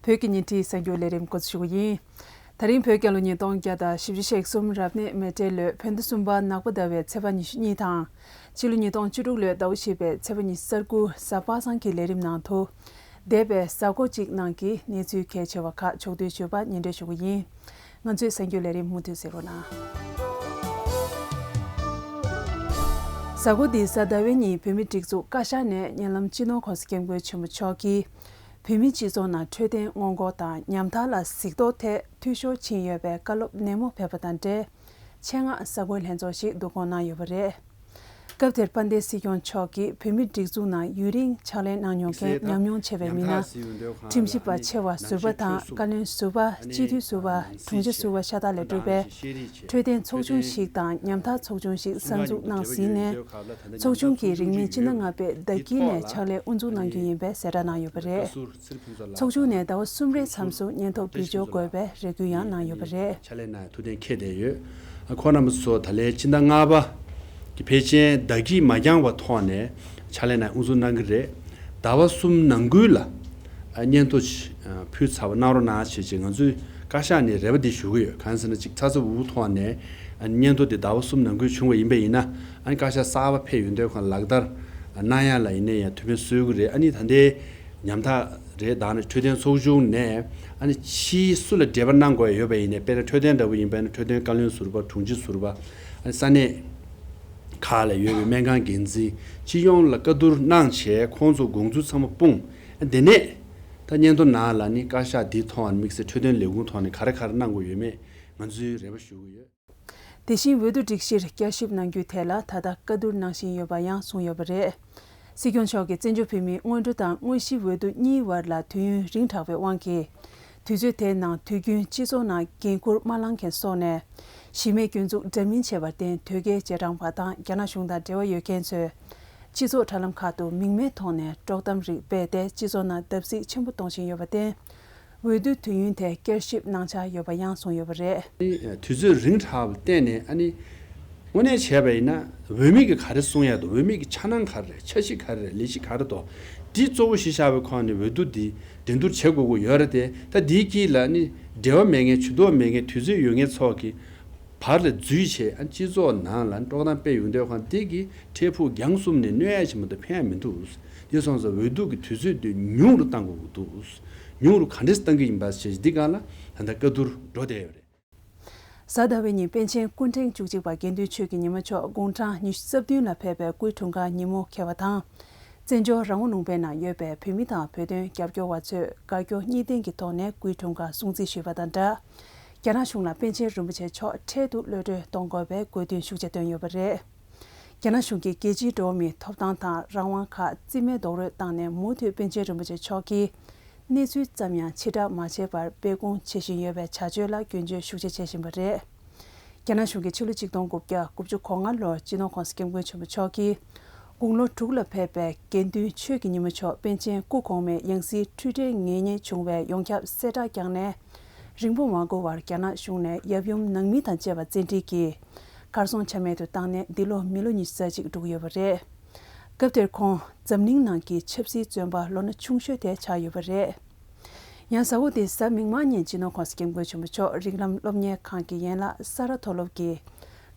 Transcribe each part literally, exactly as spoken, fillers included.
བོད་ཀྱི་ཉིན་རེའི་གསར་འགྱུར་ལས་རིམ་འགོ་འཛུགས་ཞུ་གི་ཡིན། ད་རིང་བོད་རྒྱལ་ལོ་ཉིས་སྟོང་བརྒྱ་དང་བཞི་བཅུ་ཞེ་གསུམ་རབ་གནས་མེ་སྤྲེལ་ལོའི་བོད་ཟླ་གསུམ་པ་ནག་པོ་ཟླ་བའི་ཚེས་པ་ཉི་ཤུ་གཉིས་དང་། ཕྱི་ལོ་ཉིས་སྟོང་བཅུ་དྲུག་ལོའི་ཟླ་བ་བཞི་པའི་ཚེས་པ་ཉི་ཤུ་རྩ་དགུ་གཟའ་པ་སངས་ཀྱི་ལས་རིམ་ནང་དུ། འདས་པའི་གཟའ་འཁོར་གཅིག་ནང་གི་གནས་ཚུལ་གལ་ཆེ་བ་ཁག་ཕྱོགས་བསྡུས་ཞུས་པ་སྙན་སྒྲོན་ཞུ་གི་ཡིན། ང་ཚོའི་གསར་འགྱུར་ལས་རིམ་མུ་མཐུད་གཟིགས་རོགས་གནང་། གཟའ་འཁོར་འདིའི་གཟའ་ཟླ་བའི་ཉིན་བོད་མིའི་སྒྲིག་འཛུགས་བཀའ་ཤག་ནས་ཉེ་ལམ་སྤྱི་ནོར་༸གོང་ས་༸སྐྱབས་མགོན་ཆེན་པོ་མཆོག་གིས། བོད་མིའི་སྤྱི་ཚོགས་ནང་འཕྲོད་བསྟེན་སྔོན་འགོག་དང་ཉམ་ཐག་ལ་གཟིགས་རྟོག་ཐད་འཐུས་ཤོར་ཕྱིན་ཡོད་པའི་བཀའ་སློབ་ནན་མོ་ཕེབས་པ་དང་འབྲེལ། ཆེད་མངགས་གསར་འགོད་ལྷན་ཚོགས་ཤིག་བསྡུ་སྐོང་གནང་ཡོད་པ་རེད། སྐབས་དེར་དཔལ་ལྡན་སྲིད་སྐྱོང་མཆོག་གིས་བོད་མིའི་སྒྲིག་འཛུགས་ནང་ཡུན་རིང་ཕྱག་ལས་གནང་མྱོང་མཁན་ཉམས་མྱོང་ཆེ་བའི་མི་སྣ། ཁྲིམས་ཞིབ་པ་ཆེ་བ་ཟུར་པ་དང་བཀའ་བློན་ཟུར་པ། སྤྱི་འཐུས་ཟུར་པ། དྲུང་ཆེ་ཟུར་པ་ཤ་སྟག་ལས་གྲུབ་པའི་འཕྲོད་བསྟེན་ཚོགས་ཆུང་ཞིག་དང་ཉམ་ཐག་ཚོགས་ཆུང་ཞིག་གསར་འཛུགས་གནང་ཟིན་ནས། ཚོགས་ཆུང་གིས་རིང་མིན་སྤྱི་ཟླ་ལྔ་པའི་ཟླ་དཀྱིལ་ནས་ཕྱག་ལས་དབུ་འཛུགས་གནང་རྒྱུ་ཡིན་པའི་གསལ་བསྒྲགས་གནང་ཡོད་པ་རེད། ཚོགས་ཆུང་ནས་ཟླ་བ་གསུམ་རེའི་མཚམས་སུ་སྙན་ཐོ་འབུལ་འབྱོར་དགོས་པའི་རེ་སྐུལ་ཡང་གནང་ཡོད་པ་རེད། ཕྱག་ལས་གནང་ཐུགས་གཏན་འཁེལ་བསྡད་ཡོད། ཁོང་རྣམ་པ་ཚོ་ད་ལན་སྤྱི་ཟླ་ལྔ་པ་གི་ཕལ་ཆེར་ཟླ་དཀྱིལ་མ་འགྱངས་པ་ཐོག་ནས་ཕྱག་ལས་གནང་དབུ་འཛུགས་གནང་གི་རེད། ཟླ་བ་གསུམ་ནང་ཁུལ་ལ་སྙན་ཐོ་ཕུལ་ཚར་བ་གནང་རོགས་གནང་བྱས་བྱས་ང་ཚོས་བཀའ་ཤག་ནས་རེ་བ་འདི་ཞུ་གི་ཡོད། གང་ཟེར་ན་ཅིག་ཚ་ཚ་འུར་འུར་ཐོག་ནས་སྙན་ཐོ་འདི་ཟླ་བ་གསུམ་ནང་ཁུལ་བྱུང་བ་ཡིན་པ་ཡིན་ན་ཨ་ནི་བཀའ་ཤག་གསར་པ་ཕེབས་ཡོང་དུས་ཁོང་ལག་བསྟར་གནང་ཡ་ལ་ཡིན་ན་ཡང་ཐུགས་ཕན་གསོས་ཀྱི་རེད། ཨ་ནི་ད་ལྟའི་ཉམ་ཐག་རེད། ད་ནི་འཕྲོད་བསྟེན་ཚོགས་ཆུང་ནས་ཨ་ནི་ཕྱིའི་སུ་ལ་འབྲེལ་བ་གནང་དགོས་ཡོད་པ་ཡིན་ནའི་དཔེར་ན་འཕྲོད་བསྟེན་འདྲ་བོ་ཡིན་པ་ཡིན་ན་འཕྲོད་བསྟེན་བཀའ་བློན་ཟུར་པ། དྲུང་ཆེ་ཟུར་པ། ཨ་ནི་ས་གནས་ཁག་ལ་ཡོད་པའི་སྨན་ཁང་འགན་འཛིན། སྤྱི་ཡོངས་ལ་བཀའ་བསྡུར་གནང་བྱས་ཁོང་ཚོ་དགོངས་ཚུལ་ཚང་མ་སྤུངས། ཨ་དེ་ནས་ད་སྙན་ཐོ་ནང་ལ་ནི་བཀའ་ཤག་འདི་ཐོག་དམིགས་བསལ་འཕྲོད་བསྟེན་ལས་ཁུངས་ཐོག་ནས་ག་རེ་ག་རེ་གནང་དགོས་ཡོད་མེད་ང་ཚོས་རེ་བ་ཞུ་གི་ཡོད། དེ་བཞིན་འོས་བསྡུ་སྒྲིག་གཞིར་བསྐྱར་ཞིབ་གནང་རྒྱུའི་ཐད་ལ་ད་ལྟ་བཀའ་བསྡུར་གནང་བཞིན་ཡོད་པ་ཡང་གསུངས་ཡོད་པ་རེད། སྲིད་སྐྱོང་མཆོག་གིས་བཙན་བྱོལ་བོད་མིའི་སྔོན་འགྲོ་དང་དངོས་གཞིའི་འོས་བསྡུ་གཉིས་བར་ལ་དུས་ཡུན་རིང་དྲགས་པའི་དབང་གིས། དུས་ཚོད་དེའི་ནང་དུས་རྒྱུན་སྤྱི་ཚོགས་ནང་འགན་འཁུར་མ་བླངས་མཁན་སོགས་ནས། གཞི་མེད་སྐྱོན་འཛུགས་འདྲ་མིན་བྱས་པར་བརྟེན་དོལ་རྒྱལ་རྗེས་འབྲང་པ་དང་རྒྱ་ནག་གཞུང་དང་འབྲེལ་བ་ཡོད་མཁན་ཚོས། སྤྱི་ཚོགས་དྲ་ལམ་ཁག་ཏུ་མིང་མེད་ཐོག་ནས་དཀྲོག་གཏམ་རིགས་སྤེལ་ཏེ་སྤྱི་ཚོགས་ནང་བརྡབ་གསིག་ཆེན་པོ་གཏོང་བཞིན་ཡོད་པར་བརྟེན། འོས་བསྡུ་དུས་ཡུན་དེ་བསྐྱར་ཞིབ་གནང་འཆར་ཡོད་པ་ཡང་གསུངས་ཡོད་པ་རེད། དུས་ཚོད་རིང་དྲགས་པ་བརྟེན་ནས་ཨ་ནི། དངོས་གནས་བྱས་པ་ཡིན་ན་འོས་མི་གི་ག་རེ་གསུང་ཡ་འདུག་འོས་མི་གི་འཆར་སྣང་ག་རེ་རེད། འཆར་གཞི་ག་རེ་རེད། ལས་གཞི་ག་རེ་འདུག་འདི་གཙོ་བོ་གཞི་བཞག་པའི་ཁོངས་ནས་འོས་བསྡུ་འདི་འགྲན་བསྡུར་བྱེད་དགོས་ཀྱི་ཡོད་རེད་དེ། ད་འདིའི་དཀྱིལ་ལ་ནི་འབྲེལ་བ་མེད་མཁན་ཇུས་གཏོགས་མེད་མཁན་དུས་ཚོད་ཡོད་མཁན་ཚོ་གི་བར་ལ་འཛུལ་བྱས་ཨ་སྤྱི་ཚོགས་ནང་ལ་དཀྲོག་གཏམ་སྤེལ་ཡོང་དུས་ཁོང་དེ་གི་འཕྲལ་ཕུགས་རྒྱང་གསུམ་ནས་གནོད་ཡ་ཆེན་པོ་དང་ཕན་ཡ་མི་འདུག་དེ་སོང་ཙང་འོས་བསྡུ་གི་དུས་ཚོད་དེ་ཉུང་རུ་གཏང་དགོས་ཀྱི་འདུག་ཉུང་རུ་ག་འདྲས་གཏང་གི་ཡིན་པ་ཞེས་འདི་སྒང་ལ་ད་ལྟ་བཀའ་བསྡུར་འགྲོ་བསྡད་ཡོད་རེད། གཟའ་ཟླ་བའི་ཉིན་པཎ་ཆེན་སྐུ་ཕྲེང་བཅུ་གཅིག་པ་དགེ་འདུན་ཆོས་ཀྱི་ཉི་མ་མཆོག་དགུང་གྲངས་ཉི་ཤུ་རྩ་བདུན་ལ་ཕེབས་པའི་སྐུའི་འཁྲུངས་སྐར་ཉིན་མོ་འཁེལ་བ་དང་། བཙན་བྱོལ་རང་དབང་ལུང་པའི་ནང་ཡོད་པའི་བོད་མི་དང་བོད་དོན་རྒྱབ་སྐྱོར་བ་ཚོས་དགའ་སྐྱོ་གཉིས་ལྡན་གྱི་ཐོག་ནས་སྐུའི་འཁྲུངས་སྐར་སྲུང་བརྩི་ཞུས་པ་དང་སྦྲགས། རྒྱ་ནག་གཞུང་ལ་པཎ་ཆེན་རིན་པོ་ཆེ་མཆོག་འཕྲལ་དུ་གློད་གྲོལ་གཏོང་དགོས་པའི་དགོས་འདུན་ཤུགས་ཆེ་བཏོན་ཡོད་པ་རེད། རྒྱ་ནག་གཞུང་གིས་རྒྱལ་སྤྱིའི་འགྲོ་བ་མིའི་ཐོབ་ཐང་དང་རང་དབང་ཁག་རྩིས་མེད་རྡོག་རོལ་བཏང་ནས་མུ་མཐུད་པཎ་ཆེན་རིན་པོ་ཆེ་མཆོག་གི་གནས་ཚུལ་ཙམ་ཡང་ཕྱིར་བསྒྲགས་མ་བྱས་པར་སྤེལ་གཏོང་བྱེད་བཞིན་ཡོད་པའི་བྱ་སྤྱོད་ལ་སྐྱོན་བརྗོད་ཤུགས་ཆེ་བྱེད་བཞིན་པ་རེད། རྒྱ་ནག་གཞུང་གིས་ཕྱི་ལོ་ཆིག་སྟོང་དགུ་བརྒྱ་དགུ་བཅུ་གོ་ལྔ་ལོར་སྤྱི་ནོར་༸གོང་ས་༸སྐྱབས་མགོན་ཆེན་པོ་མཆོག་གིས་དགུང་ལོ་དྲུག་ལ་ཕེབས་པའི་དགེ་འདུན་ཆོས་ཀྱི་ཉི་མ་མཆོག་པཎ་ཆེན་སྐུ་གོང་མའི་ཡང་སྲིད་འཁྲུལ་བྲལ་ངེས་རྙེད་བྱུང་བའི་ཡོངས་ཁྱབ་གསལ་བསྒྲགས་བསྐྱངས་ནས། རིང་པོ་མ་འགོར་བར་རྒྱ་ནག་གཞུང་ནས་ཡབ་ཡུམ་ནང་མི་དང་བཅས་པ་བཙན་ཁྲིད་ཀྱིས་གར་སོང་ཆ་མེད་དུ་བཏང་ནས་འདི་ལོ་མི་ལོ་ཉི་ཤུ་རྩ་གཅིག་འགྲོ་གི་ཡོད་པ་རེད། སྐབས་དེར་ཁོང་འཛམ་གླིང་ནང་གི་ཆབ་སྲིད་བཙོན་པ་ལོ་ན་ཆུང་ཤོས་དེ་ཆགས་ཡོད་པ་རེད། ཡང་གཟའ་འཁོར་འདིའི་གཟའ་མིག་དམར་ཉིན་སྤྱི་ནོར་༸གོང་ས་༸སྐྱབས་མགོན་ཆེན་པོ་མཆོག་རིགས་ལམ་སློབ་གཉེར་ཁང་གི་ཡན་ལག་ས་རཱ་མཐོ་སློབ་ཀྱི་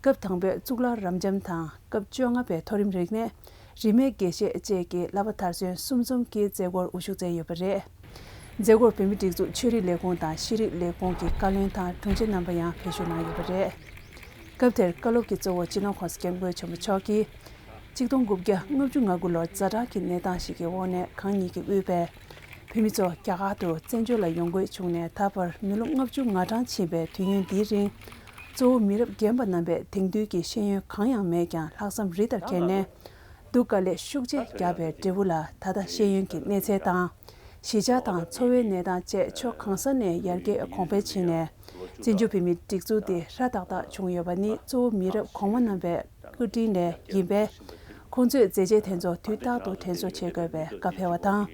སྐབས་དང་པོའི་གཙུག་ལག་རབ་འབྱམས་དང་སྐབས་བཅོ་ལྔ་པའི་མཐོ་རིམ་རིག་གནས། རིས་མེད་དགེ་བཤེས་བཅས་ཀྱི་བསླབ་པ་མཐར་སོན་གསུམ་འཛོམས་ཀྱི་མཛད་སྒོར་དབུ་བཞུགས་མཛད་ཡོད་པ་རེད། མཛད་སྒོར་བོད་མིའི་སྒྲིག་འཛུགས་ཆོས་རིག་ལས་ཁུངས་དང་ཤེས་རིག་ལས་ཁུངས་ཀྱི་བཀའ་བློན་དང་དྲུང་ཆེ་རྣམ་པ་ཡང་ཕེབས་ཞུགས་གནང་ཡོད་པ་རེད། སྐབས་དེར་བཀའ་སློབ་ཀྱི་གཙོ་བོ་སྤྱི་ནོར་༸གོང་ས་༸སྐྱབས་མགོན་ཆེན་པོ་མཆོག་གིས། ཆིག་སྟོང་དགུ་བརྒྱ་ལྔ་བཅུ་ང་དགུ་ལོར་ཛ་དྲག་གི་གནས་སྟངས་ཤིག་གི་འོག་ནས་གང་ཉིད་ཀྱིས་དབུས་པའི་བོད་མི་ཚོ་རྒྱ་གར་དུ་བཙན་བྱོལ་ལ་ཡོང་དགོས་བྱུང་ནས་ད་བར་མི་ལོ་ལྔ་བཅུ་ང་གྲངས་ཕྱིན་པའི་དུས་ཡུན་འདིའི་རིང་། གཙོ་བོ་མི་རབས་རྒན་པ་རྣམ་པས་དེང་དུས་ཀྱི་ཤེས་ཡོན་གང་ཡང་མེད་ཀྱང་ལྷག་བསམ་རི་ལྟར་འཁྱེར་ནས། སྡུག་དཀའ་ལས་ཤུགས་ཆེ་བརྒྱབ་པའི་འབྲས་བུ་ལ་ད་ལྟ་ཤེས་ཡོན་གྱི་གནས་ཚད་དང་། གཞིས་ཆགས་དང་འཚོ་བའི་གནས་སྟངས་བཅས་ཕྱོགས་གང་ས་ནས་ཡར་རྒྱས་གོང་འཕེལ་ཕྱིན་ནས། བཙན་བྱོལ་བོད་མིའི་སྒྲིག་འཛུགས་འདི་ཧྲ་ཏག་ཏག་བྱུང་ཡོད་པ་ནི་གཙོ་བོ་མི་རབས་གོང་མ་རྣམ་པའི་བཀའ་དྲིན་ལས་ཡིན་པས། ཁོང་ཚོས་མཛད་རྗེས་དེ་ཚོ་དུས་རྟག་ཏུ་དྲན་གསོ་བྱེད་དགོས་པའི་བཀའ་ཕེབས་པ་དང་།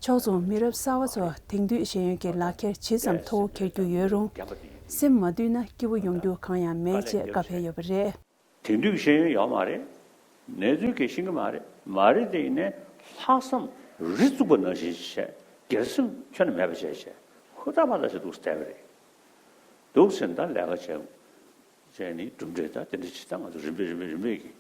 ཕྱོགས་མཚུངས་མི་རབས་གསར་བ་ཚོ་དེང་དུས་ཤེས་ཡོན་གྱི་ལག་ཁྱེར་ཇི་ཙམ་མཐོ་བོ་འཁྱེར་རྒྱུ་ཡོད་རུང་། སེམས་མ་དུལ་ན་སྐྱིད་པོ་ཡོང་རྒྱུ་གང་ཡང་མེད་ཅེས་བཀའ་ཕེབས་ཡོད་པ་རེད། དེང་དུས་ཀྱི་ཤེས་ཡོན་ཡོད་མ་རེད། གནས་ཚུལ་གྱིས་ཤེས་ཀྱི་མ་རེད། མ་རེད་དེ་ཡིན་ནའི་ལྷག་བསམ་རི་བཙུགས་པ་ནང་བཞིན་བྱས། སྒེར་སེམས་ཁྱོན་ནས་མེད་པ་བྱས་བྱས། ཧུར་ཐག་ཕར་ཐག་བྱས་འདུག་སེ་བསྡད་པ་རེད། འདུག་སེ་ད་ལས་ཀ་བྱས། བྱས་ནས་གྲུབ་འབྲས་ད་དེ་འདྲ་ཞིག་ད་ང་ཚོ་རིམ་པས་རིམ་པས་རིམ་པས་ཀྱིས་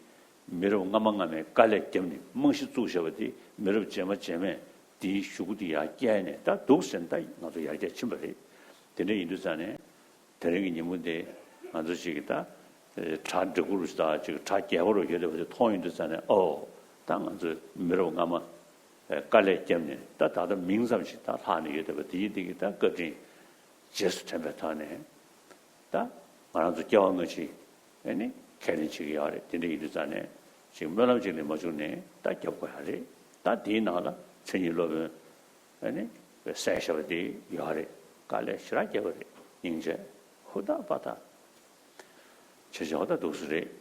མི་རབས་སྔ་མ་སྔ་མའི་དཀའ་ལས་བརྒྱབ་ནས་རྨང་གཞི་བཙུགས་བཞག་པ་དེ་མི་རབས་རྗེས་མ་རྗེས་མས་དེའི་གཞུག་གུ་དེ་ཡར་བསྐྱལ་ནས་ད་འདུག་སེ་ད་ང་ཚོ་ཡར་རྒྱས་ཕྱིན་པ་རེད། དེ་འདྲ་ཡིན་དུས་ཙང་ནས་དེ་རིང་གི་ཉིན་མོ་འདི་ང་ཚོ་ཞིག་གིས་ད་གྲ་འགྲིག་པོ་རུ་ཞིག་ད་ཅིག་གྲ་རྒྱས་པོ་རུ་ཡོད་བསྡད་པ་དེ་མཐོང་ཡོང་དུས་ཙང་ནས་ཨོ་ད་ང་ཚོ་མི་རབས་སྔ་མ་དཀའ་ལས་བརྒྱབ་ནས་ད་ད་ལྟ་མིང་ཙམ་ཞིག་ད་ལྷག་ནས་ཡོད་བསྡད་པ་དེ་ཡིན་དེ་གི་ད་བཀའ་དྲིན་རྗེས་སུ་དྲན་པའི་ཐོག་ནས། ད་ང་རང་ཚོ་སྐྱེ་བ་སྔ་ཕྱི་ཨེ་ནི་ཁས་ལེན་བྱེད་ཀྱི་ཡོད་རེད། དེ་འདྲ་ཡིན་དུས་ཙང་ནས་ཅིག་སྨོན་ལམ་ཅིག་ལས་མ་བྱུང་ནས་ད་རྒྱབ་དགོས་ཡ་རེད། ད་དེའི་ནང་ལ་མཚན་ཉིད་སློབ་དཔོན་ཨེ་ནི་གསན་བཞག་པ་དེ་ཡོད་རེད། དཀའ་ལས་ཞེ་དྲག་རྒྱབ་པ་རེད། སྙིང་རྗེ་ཧུར་ཐག་པ་ཐག་བྱས་བྱས་པ་ད་འདུག་སེ་རེད།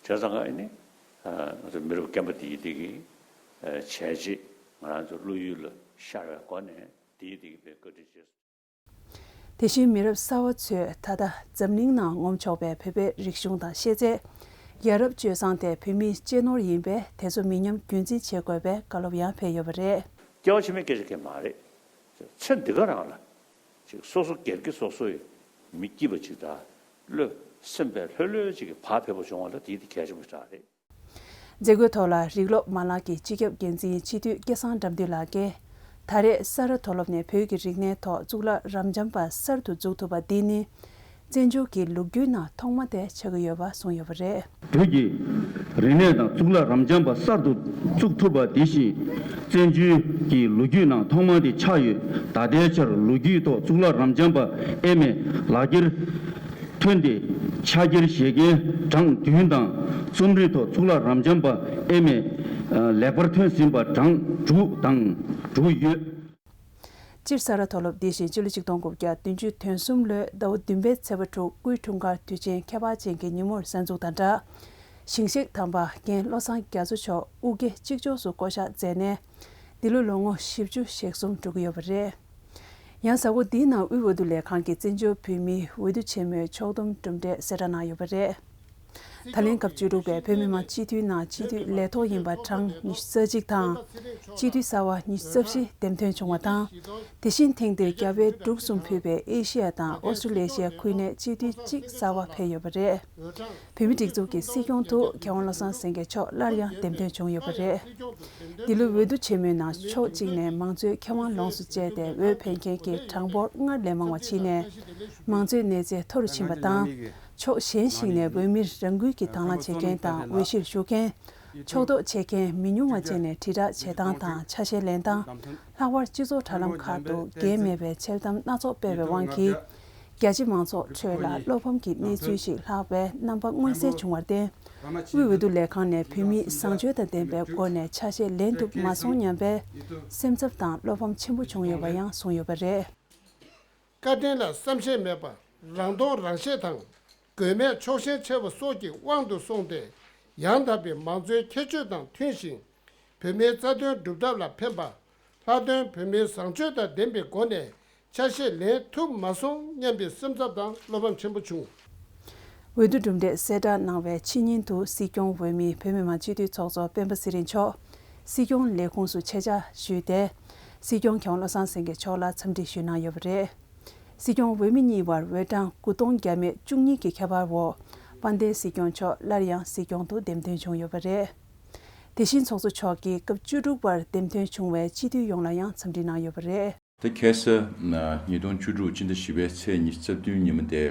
བྱས་ཙང་ཨེ་ནི་ང་ཚོ་མི་རབས་རྒན་པ་དེ་ཡིན་དེ་གི་བྱས་རྗེས་ང་རང་ཚོ་བློ་ཡུལ་ལ་ཤར་བའི་སྒོ་ནས་དེ་ཡིན་དེ་གི་བའི་བཀའ་དྲིན་རྗེས་སུ། དེ་བཞིན་མི་རབས་གསར་བ་ཚོས་ད་ལྟ་འཛམ་གླིང་ནང་ངོམ་ཆོག་པའི་བོད་པའི་རིག་གཞུང་དང་ཤེས་ཚད། ཡ་རབས་སྤྱོད་བཟང་དེ་བོད་མིའི་གཅེས་ནོར་ཡིན་པས་དེ་ཚོ་མི་ཉམས་རྒྱུན་འཛིན་བྱེད་དགོས་པའི་བཀའ་སློབ་ཡང་ཕེབས་ཡོད་པ་རེད། སྐྱེ་བ་ཕྱི་མའི་སྐད་ཆ་གང་མ་རེད། ཚེ་འདི་ག་རང་ལ་ཅིག་སོ་སོ་སྒེར་གྱི་སོ་སོ་ཡི་མི་སྐྱིད་པ་ཅིག་དང་བློ་སེམས་པའི་ལྷོད་ལྷོད་ཅིག་གི་བག་ཕེབས་པོ་བྱུང་བ་ལ་དེ་དེ་གལ་ཆེན་པོ་ཞིག་རེད། མཛད་སྒོའི་ཐོག་ལ་རིགས་སློབ་མ་ལག་གི་སྤྱི་ཁྱབ་འགན་འཛིན་སྤྱི་འཐུས་སྐལ་བཟང་དགྲ་འདུལ་ལགས་ཀྱིས། ད་རེས་ས་རཱ་མཐོ་སློབ་ནས་བོད་ཀྱི་རིག་གནས་ཐོག་གཙུག་ལག་རབ་འབྱམས་པ་གསར་དུ་འཛུགས་ཐུབ་པ་འདི་ནི། བཙན་བྱོལ་གྱི་ལོ་རྒྱུས་ནང་ཐོག་མ་དེ་ཆགས་ཀྱི་ཡོད་པ་གསུངས་ཡོད་པ་རེད། བོད་ཀྱི་རིག་གནས་དང་གཙུག་ལག་རབ་འབྱམས་པ་གསར་དུ་བཙུགས་ཐུབ་པ་དེ་བཞིན་བཙན་བྱོལ་གྱི་ལོ་རྒྱུས་ནང་ཐོག་མ་དེ་ཆགས་ཡོད། ད་ལྟའི་ཆར་ལོ་རྒྱུས་ཐོག་གཙུག་ལག་རབ་འབྱམས་པ་ཨེ་མའི་ལག་འཁྱེར་ཐོན་ཏེ་ཕྱག་འཁྱེར་བཞེས་མཁན་གྲངས་བདུན་དང་རྩོམ་རིག་ཐོག་གཙུག་ལག་རབ་འབྱམས་པ་ཨེ་མའི་ལེགས་པར་ཐོན་ཟིན་པ་གྲངས་དྲུག་དང་དྲུག་ཡོད། སྤྱིར་ས་རཱ་མཐོ་སློབ་འདི་བཞིན་སྤྱི་ལོ་ཆིག་སྟོང་དགུ་བརྒྱ་བདུན་ཅུ་དོན་གསུམ་ལོའི་ཟླ་བ་བདུན་པའི་ཚེས་པ་དྲུག་སྐུའི་འཁྲུངས་སྐར་དུས་ཆེན་ཁྱད་པར་ཅན་གྱི་ཉིན་མོར་གསར་འཛུགས་དང་སྦྲགས། ཞིང་གཤེགས་དམ་པ་རྒན་བློ་བཟང་རྒྱ་མཚོ་མཆོག་དབུ་སྐྱེས་གཅིག་ལྕོགས་སུ་བསྐོ་གཞག་མཛད་ནས། འདི་ལོ་ལོ་ངོ་བཞི་བཅུ་ཞེ་གསུམ་འགྲོ་གི་ཡོད་པ་རེད། ཡང་གཟའ་འཁོར་འདིའི་ནང་དབུས་འོས་བསྡུ་ལས་ཁང་གིས་བཙན་བྱོལ་བོད་མིའི་འོས་བསྡུ་ཆེན་མོའི་ཕྱོགས་བསྡོམས་གྲུབ་འབྲས་གསལ་བསྒྲགས་གནང་ཡོད་པ་རེད། ད་ལན་སྐབས་བཅུ་དྲུག་པའི་བོད་མི་མང་སྤྱི་འཐུས་ནང་སྤྱི་འཐུས་ལས་ཐོག་ཡིན་པ་གྲངས་ཉི་ཤུ་རྩ་གཅིག་དང་། སྤྱི་འཐུས་གསར་བ་ཉི་ཤུ་རྩ་བཞི་འདེམས་ཐོན་བྱུང་བ་དང་། དེ་བཞིན་ཐེངས་འདིར་རྒྱ་བལ་འབྲུག་གསུམ་ཕུད་པའི་ཨེ་ཤི་ཡ་དང་ཨོ་སི་ཀྲི་ལེ་ཤི་ཡ་ཁུལ་ནས་སྤྱི་འཐུས་གཅིག་གསར་བ་ཕེབས་ཡོད་པ་རེད། བོད་མིའི་སྒྲིག་འཛུགས་ཀྱི་སྲིད་སྐྱོང་དུ་མཁས་དབང་བློ་བཟང་སེང་གེ་མཆོག་སླར་ཡང་འདེམས་ཐོན་བྱུང་ཡོད་པ་རེད། འདི་ལོའི་འོས་བསྡུ་ཆེན་མོའི་ནང་ཕྱོགས་གཅིག་ནས་མང་གཙོའི་ཁེ་དབང་ལོངས་སུ་སྤྱད་དེ་འོས་འཕེན་མཁན་གྱི་གྲངས་འབོར་སྔར་ལས་མང་བ་ཕྱིན་ནས། མང་གཙོའི་གནས་ཚད་མཐོ་རུ་ཕྱིན་པ་དང་། ཕྱོགས་གཞན་ཞིག་ནས་འོས་མིར་རང་འགུལ་གྱིས་དང་བླངས་བྱེད་མཁན་དང་འོས་གཞིར་ཞུགས་མཁན། ཕྱོགས་གཏོགས་བྱེད་མཁན་མི་ཉུང་བ་བཅས་ནས་དྲིལ་བསྒྲགས་བྱེད་སྟངས་དང་ཆ་ཤས་ལེན་སྟངས། ལྷག་པར་སྤྱི་ཚོགས་དྲ་ལམ་ཁག་ཏུ་འགན་མེད་པའི་འཆལ་གཏམ་སྣ་ཚོགས་སྤེལ་བའི་དབང་གིས། རྒྱ་ཆེ་མང་ཚོགས་ཁྲོད་ལ་བློ་ཕམ་གྱི་གནས་ཚུལ་ཞིག་ལྷག་པའི་རྣམ་པ་མངོན་གསལ་བྱུང་བར་བརྟེན། དབུས་འོས་བསྡུ་ལས་ཁང་ནས་བོད་མིས་བཟང་སྤྱོད་དང་ལྡན་པའི་སྒོ་ནས་ཆ་ཤས་ལེན་ཐུབ་མ་སོང་སྙམ་པའི་སེམས་འཚབ་དང་བློ་ཕམ་ཆེན་པོ་བྱུང་ཡོད་པ་ཡང་གསུངས་ཡོད་པ་རེད། བཀའ་དྲིན་ལ་བསམ་ཤེས་མེད་པ། རང་མཐོང་རང་ཤེས་དང་། དགོས་མེད་ཕྱོགས་ཞེན་ཆེ་བ་སོགས་ཀྱི་དབང་དུ་སོང་སྟེ། ཡང་དག་པའི་མང་གཙོའི་ཁྱད་ཆོས་དང་མཐུན་ཞིང་། བོད་མིའི་རྩ་དོན་སྒྲུབ་ཐབས་ལ་ཕན་པ། ལྷག་དོན་བོད་མིའི་བཟང་སྤྱོད་དང་ལྡན་པའི་སྒོ་ནས་ཆ་ཤས་ལེན་ཐུབ་མ་སོང་སྙམ་པའི་སེམས་འཚབ་དང་བློ་ཕམ་ཆེན་པོ་བྱུང་། འོས་བསྡུ་གྲུབ་འབྲས་གསལ་བསྒྲགས་གནང་བའི་ཕྱི་ཉིན་དུ་སྲིད་སྐྱོང་འོས་མི་བོད་མི་མང་སྤྱི་འཐུས་ཚོགས་གཙོ་སྤེན་པ་ཚེ་རིང་མཆོག་སྲིད་སྐྱོང་ལས་ཁུངས་སུ་ཆེད་བཅར་ཞུས་ཏེ། སྲིད་སྐྱོང་མཁས་དབང་བློ་བཟང་སེང་གེ་མཆོག་ལ་འཚམས་འདྲི་ཞུས་གནང་ཡོད་པ་རེད། སྲིད་སྐྱོང་འོས་མི་གཉིས་བར་འོས་གྲངས་དགུ་སྟོང་བརྒྱ་མེད་བཅུ་གཉིས་ཀྱི་ཁྱད་པར་འོག་དཔལ་ལྡན་སྲིད་སྐྱོང་མཆོག་སླར་ཡང་སྲིད་སྐྱོང་དུ་འདེམས་ཐོན་བྱུང་ཡོད་པ་རེད། དེ་བཞིན་ཚོགས་གཙོ་མཆོག་གིས་སྐབས་བཅུ་དྲུག་པར་འདེམས་ཐོན་བྱུང་བའི་སྤྱི་འཐུས་ཡོངས་ལ་ཡང་འཚམས་འདྲི་གནང་ཡོད་པ་རེད། ད་ཁ་སང་ཉིས་སྟོང་བཅུ་དྲུག་སྤྱི་ཟླ་བཞི་པའི་ཚེས་ཉི་ཤུ་རྩ་བདུན་ཉིན་མོ་དེ།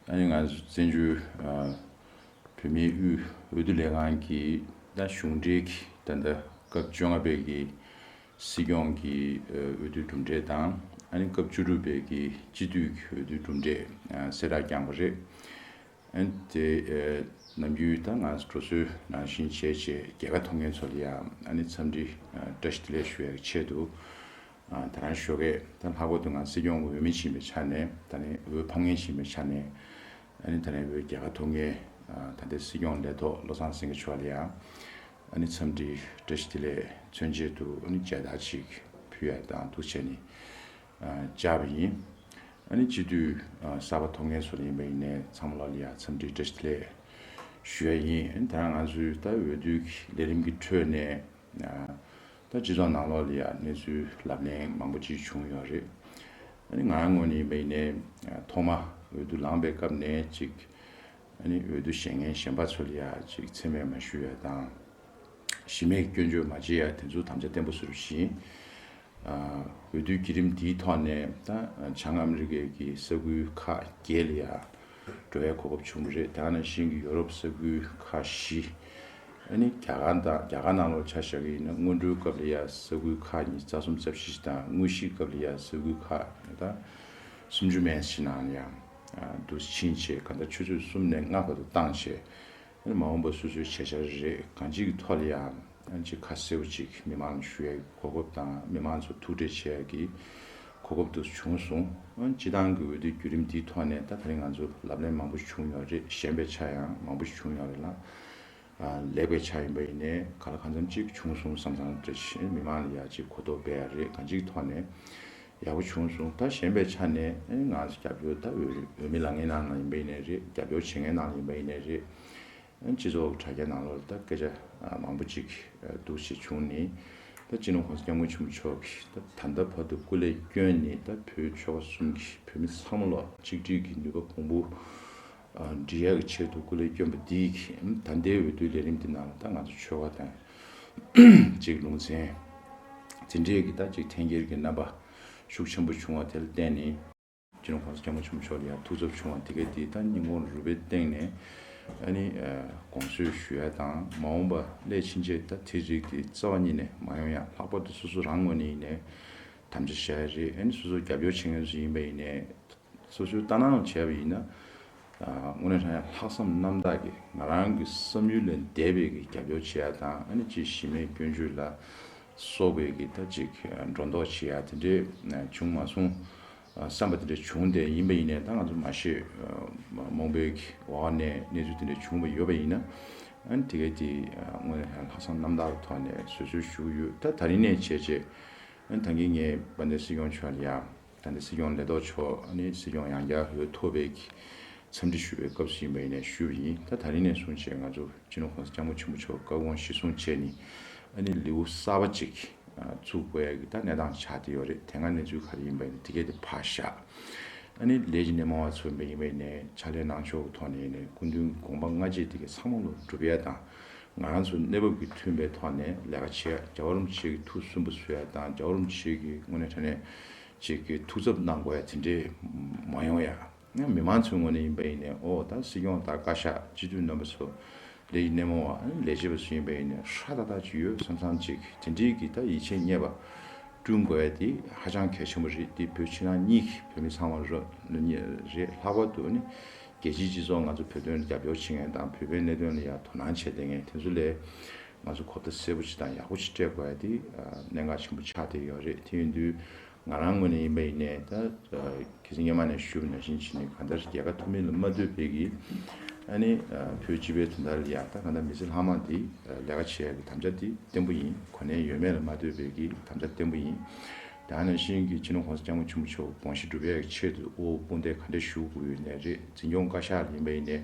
ཨ་ནི་ང་ཚོ་བཙན་བྱོལ་བོད་མིའི་དབུས་འོས་བསྡུ་ལས་ཁང་གིས་ད་གཞུང་འབྲེལ་གྱི་ད་ལྟ་སྐབས་བཅོ་ལྔ་པའི་གི་སྲིད་སྐྱོང་གི་འོས་བསྡུའི་གྲུབ་འབྲས་དང་། ཨ་ནི་སྐབས་བཅུ་དྲུག་པའི་གི་སྤྱི་འཐུས་ཀྱི་འོས་བསྡུའི་གྲུབ་འབྲས་གསལ་བསྒྲགས་བསྐྱངས་པ་རེད། ཨ་ནི་དེ་ནམ་རྒྱུན་ད་ང་ཚོ་འགྲོ་སྲོལ་ནང་བཞིན་བྱས་བྱས་རྒྱལ་ཁ་ཐོབ་མཁན་ཚོ་ལ་ཡང་ཨ་ནི་འཚམས་འདྲི་བཀྲ་ཤིས་བདེ་ལེགས་ཞུ་ཡའི་ཆེད་དུ། ད་རང་ཞོགས་ཀས་ད་ལྷག་པར་དུ་ང་སྲིད་སྐྱོང་འོས་མི་ཡིན་པའི་ཆ་ནས། ད་ནི་འོས་འཕང་མཁན་ཡིན་པའི་ཆ་ནས། ཨ་ནི་ད་ནི་འོས་རྒྱལ་ཁ་ཐོབ་མཁན་ད་ལྟའི་སྲིད་སྐྱོང་ལས་ཐོག་བློ་བཟང་སེང་གེ་མཆོག་ལ་ཡང་ཨ་ནི་འཚམས་འདྲི་བཀྲ་ཤིས་བདེ་ལེགས་མཚོན་ཆེད་དུ་ཨ་ནི་མཇལ་དར་ཅིག་ཕུལ་ཡ་དང་འདུག་བྱས་ནས་བཅར་བ་ཡིན། ཨ་ནི་སྤྱི་འཐུས་གསར་པ་ཐོབ་མཁན་ཚོ་ལ་ཡིན་པ་ཡིན་ནའི་ཚང་མ་ལ་ཡང་འཚམས་འདྲི་བཀྲ་ཤིས་བདེ་ལེགས་ཞུ་ཡ་ཡིན། ཨ་ནི་ད་རང་ང་ཚོའི་ད་འོས་བསྡུའི་ལས་རིམ་གྱི་ཁྲོད་ནས་ད་སྤྱི་ཚོགས་ནང་ལོགས་ལ་ཡང་གནས་ཚུལ་ལབ་གླེང་མང་པོ་ཅིག་བྱུང་ཡོད་རེད། ཨ་ནི་ང་རང་ངོས་ནས་ཡིན་པ་ཡིན་ནའི་ཐོག་མ་འོས་བསྡུ་ལངས་པའི་སྐབས་ནས་ཅིག་ཨ་ནི་འོས་བསྡུ་བཞེས་མཁན་གཞན་པ་ཚོ་ལ་ཡ་ཅིག་མཚན་སྨད་མ་ཞུ་ཡ་དང་། གཞི་མེད་སྐྱོན་བརྗོད་མ་བྱེད་ཡ་དེ་ཚོ་དམ་བཅའ་བརྟན་པོ་བཟོ་རྒྱུ་ཡིན། ཨ་འོས་བསྡུའི་བརྒྱུད་རིམ་འདིའི་ཐོག་ནས་ད་བྱང་ཨ་མི་རི་ཀའི་གི་ས་ཁུལ་ཁག་བརྒྱད་ལ་ཡ་འགྲོ་བའི་གོ་སྐབས་བྱུང་བ་རེད། དེ་ནང་བཞིན་གྱི་ཡོ་རོབ་ས་ཁུལ་ཁག་བཞི། ཨ་ནི་རྒྱ་གར་དང་རྒྱ་གར་ནང་ལོགས་ཆ་བཞག་གི་ཡིན་ན་སྔོན་འགྲོའི་སྐབས་ལ་ཡ་ས་ཁུལ་ཁག་ཉི་ཤུ་རྩ་གསུམ་རྩ་བཞི་དང་དངོས་གཞིའི་སྐབས་ལ་ཡ་ས་ཁུལ་ཁག་ད་སུམ་ཅུ་མན་ཞིག་ནང་ལ་ཡ་འདུ་ཕྱིན་བྱས་གང་ལྟར་ཆུ་ཚོད་གསུམ་ནས་ལྔ་བར་དུ་བཏང་བྱས། ཨ་ནི་མ་འོངས་པ་སོ་སོའི་བྱེད་འཆར་རེད། གང་ཅིའི་ཐོག་ལ་ཡང་ཨ་ནི་ཅིག་ཁ་གསལ་པོ་ཅིག་མི་མང་ལ་ཞུ་ཡའི་གོ་སྐབས་དང་མི་མང་ཚོ་ཐུག་འཕྲད་བྱེད་ཡ་གི་གོ་སྐབས་དེ་བྱུང་སོང་། ཨ་ནི་སྤྱི་བཏང་གི་འོས་བསྡུའི་བརྒྱུད་རིམ་འདིའི་ཐོག་ནས་ད་ད་རིང་ང་ཚོ་ལབ་གླེང་མང་པོ་བྱུང་ཡོད་རེད། ཞན་པའི་ཆ་ཡང་མང་པོ་ཞིག་བྱུང་ཡོད་རེད་ལ། ཨ་ལེགས་པའི་ཆ་ཡིན་པ་ཡིན་ནའི་ག་ལ་གང་འཚམ་ཅིག་བྱུང་སོང་བསམ་བསམ་འདྲ་ཞིག་མི་མང་ལ་ཡ་ཅིག་གོ་རྟོགས་སྤེལ་ཡ་རེད། གང་ཅིའི་ཐོག་ནས་ཡག་པོ་བྱུང་སོང་། ད་ཞན་པའི་ཆ་ནས་ཨ་ནི་ང་ཚོ་རྒྱབ་སྐྱོར་ད་འོས་འོས་མི་ལངས་མཁན་ནང་ལ་ཡིན་པ་ཡིན་ནའི་རེད། རྒྱབ་སྐྱོར་བྱེད་མཁན་ནང་ལ་ཡིན་པ་ཡིན་ནའི་རེད། སྤྱི་ཚོགས་དྲ་རྒྱ་ནང་ལོགས་ལ་ད་སྐད་ཆ་མང་པོ་ཅིག་འདུག་སེ་བྱུང་ནས། ད་སྤྱི་ནོར་༸གོང་ས་༸སྐྱབས་མགོན་ཆེན་པོ་མཆོག་གིས་ད་ད་ལྟ་བར་དུ་སྐུ་ལས་བསྐྱོན་ནས་ད་བོད་ཆོལ་ཁ་གསུམ་གྱི་བོད་མི་ཚང་མ་ལ་གཅིག་སྒྲིལ་གྱི་ནུས་པ་གོང་བུ་འགྲིལ་ཡག་གི་ཆེད་དུ་སྐུ་ལས་བསྐྱོན་པ་འདིས་ད་ལྟའི་འོས་བསྡུའི་ལས་རིམ་འདི་ནང་ལ་ད་ང་ཚོ་ཆོལ་ཁ་དང་ཅིག་ལུང་ཚན་འཛིན་གྲྭའི་གི་ད་ཅིག་འཐེན་འཁྱེར་གྱི་རྣམ་པ་ཤུགས་ཆེན་པོ་བྱུང་བ་དེ་ལ་བརྟེན་ནས། སྤྱི་ནོར་༸གོང་ས་༸སྐྱབས་མགོན་ཆེན་པོ་མཆོག་ལ་ཡང་ཐུགས་འཚབ་བྱུང་བ་དེ་གས་དེ་ད་སྙིང་ཁོང་རུས་པའི་གཏིང་ནས་ཨ་ནི་དགོངས་སེལ་ཞུ་ཡ་དང་། མ་འོངས་པ་སླད་ཕྱིན་ཆད་ད་དེ་རིགས་དེ་རྩ་བ་ཉིད་ནས་མ་ཡོང་ཡ། ལྷག་པར་དུ་སོ་སོ་རང་ངོས་ནས་ཡིན་ནའི་དམ་བཅའ་བཞག་ཡ་རེད། ཨ་ནི་སོ་སོ་རྒྱབ་སྐྱོར་བྱེད་མཁན་ཚོ་ཡིན་པ་ཡིན་ནའི་སོ་སོའི་ལྟ་སྣང་བྱས་པ་ཡིན་ན། དངོས་གནས་དྲང་གནས་ལྷག་བསམ་རྣམ་དག་གིས་ང་རང་གི་བསམ་ཡུལ་ལས་འདས་པའི་གི་རྒྱབ་སྐྱོར་བྱེད་ཡ་དང་། ཨ་ནི་ཅིག་གཞི་མེད་སྐྱོན་བརྗོད་ལ་སོགས་པའི་གི་ད་ཅིག་སྒྲོ་འདོགས་བྱེད་ཡ་དེ་འདྲས་བྱུང་མ་སོང་། བསམ་པ་དེ་འདྲ་བྱུང་སྟེ་ཡིན་པ་ཡིན་ནའི་ད་ང་ཚོ་མ་ཤེས། རྨོངས་པའི་འོག་ནས་གནས་ཚུལ་དེ་འདྲ་བྱུང་བ་ཡོད་པ་ཡིན་ན། ཨ་ནི་དེ་གའི་དེ་དངོས་གནས་ལྷག་བསམ་རྣམ་དག་གི་ཐོག་ནས་བཟོད་གསོལ་ཞུ་གི་ཡོད། ད་ད་རིང་ནས་བྱས་རྗེས་ཨ་ནི་ད་གིན་ངས་དཔལ་ལྡན་སྲིད་སྐྱོང་མཆོག་ལ་ཡ། ད་ལྟ་སྲིད་སྐྱོང་ལས་ཐོག་མཆོག་ཨ་ནི་སྲིད་སྐྱོང་ཡང་བསྐྱར་འོས་ཐོབ་པའི་འཚམས་འདྲི་ཞུ་བའི་སྐབས་སུ་ཡིན་པ་ཡིན་ནས་ཞུས་པ་ཡིན། ད་ད་རིང་ནས་བཟུང་བྱས་ང་ཚོ་སྤྱི་ནོར་༸གོང་ས་༸སྐྱབས་མགོན་ཆེན་པོ་མཆོག་བཀའ་དགོངས་གཞིར་བཟུང་བྱས་ནས་ཨ་ནི་ལེའུ་གསར་པ་ཅིག་བཙུགས་དགོས་ཡ་གི་ད་གནས་སྟངས་ཆགས་བསྡད་ཡོད་རེད། དེ་སྔ་གནས་ཚུལ་ག་རེ་ཡིན་པ་ཡིན་ན་དེ་གས་དེ་ཕར་བཞག་ཨ་ནི་ལས་ཀྱི་སྣེ་མོ་བ་ཚོ་ཡིན་པ་ཡིན་ནས་ཕྱག་ལས་གནང་ཕྱོགས་ཀྱི་ཐོག་ནས་ཡིན་ནས་སྐུ་མདུན་དགོངས་པ་སྔ་རྗེས་དེ་གས་ཚང་མ་ལོ་སྒྲུབ་ཡ་དང་། ང་རང་ཚོ་གནས་བབ་ཀྱི་མཐུན་པའི་ཐོག་ནས་ལས་ཀ་བྱེད་ཡ། རྒྱལ་བ་རིན་པོ་ཆེ་གི་ཐུགས་སུན་པོ་བཟོ་ཡ་དང་། རྒྱལ་བ་རིན་པོ་ཆེ་གི་དངོས་གནས་དྲང་གནས་ཅིག་གི་ཐུགས་འཚབ་གནང་དགོས་ཡ་དེ་འདྲས་མ་ཡོང་ཡ། ཡང་མི་མང་ཚོའི་ངོས་ནས་ཡིན་པ་ཡིན་ནའི་ཨོ་ད་སྲིད་སྐྱོང་ད་བཀའ་ཤག་སྤྱི་འཐུས་རྣམ་པ་ཚོ་ལས་ཀྱི་སྣེ་མོ་བ་ལས་བྱེད་པ་ཚོ་ཡིན་པ་ཡིན་ནའི་ཧྲ་ཏག་ཏག་ཅིག་ཡོད་བསམ་བསམ་ཅིག་དེ་འདྲའི་གི་ད་ཡིད་ཆེས་རྙེད་པ་བསྐྲུན་དགོས་ཡ་དེ་ཧ་ཅང་གལ་ཆེན་པོ་རེད། དེ་བོད་ཕྱི་ནང་གཉིས་ཀྱི་བོད་མི་ཚང་མ་རོ་རེད། ལྷག་པར་དུ་ནི་རྒྱལ་སྤྱིའི་སྤྱི་ཚོགས་ང་ཚོ་བོད་དོན་ལ་རྒྱབ་སྐྱོར་བྱེད་མཁན་དང་བོད་པའི་གནད་དོན་ལ་ཡང་དོ་སྣང་བྱེད་བསྡད་མཁན་དེ་ཚོ་ལ་ང་ཚོ་གོ་བརྡ་གསལ་པོ་ཅིག་དང་ཡག་པོ་ཅིག་སྤྲད་དགོས་ཡ་དེ་གནད་འགག་ཆེན་པོ་ཆགས་བསྡད་ཡོད་རེད། དེ་ཡིན་དུས། ང་རང་ངོས་ནས་ཡིན་པ་ཡིན་ནའི་ད་ཁྱེད་ཚོ་སྔོན་མ་ནས་ཞུས་པ་ནང་བཞིན་བྱས་ནས་གང་ལྟར་རྒྱལ་ཁ་ཐོབ་མིན་ལ་མ་ལྟོས་པའི་གི་ཨ་ནི་བོད་སྤྱི་པའི་དོན་དག་ལ་ཡ་ད་གང་ལྟར་མི་ཚེ་ལྷག་མ་འདི་ལས་ཀ་བྱེད་ཡ་གི་དམ་བཅའ་འདི་བརྟན་པོ་ཡིན། གོ་གནས་ཡོད་མེད་ལ་མ་ལྟོས་པའི་གི་དམ་བཅའ་བརྟན་པོ་ཡིན། དེ་ནང་བཞིན་གྱི་སྤྱི་ནོར་༸གོང་ས་༸སྐྱབས་མགོན་ཆེན་པོ་མཆོག་དགོངས་གཞི་སྒྲུབ་ཡ་གི་ཆེད་དུ་དབུ་དཔུང་སྡེ་ག་འདྲ་ཞུ་དགོས་ཡོད་ནའི་རེད། འཛིན་སྐྱོང་བཀའ་ཤག་ལ་ཡིན་པ་ཡིན་ནའི།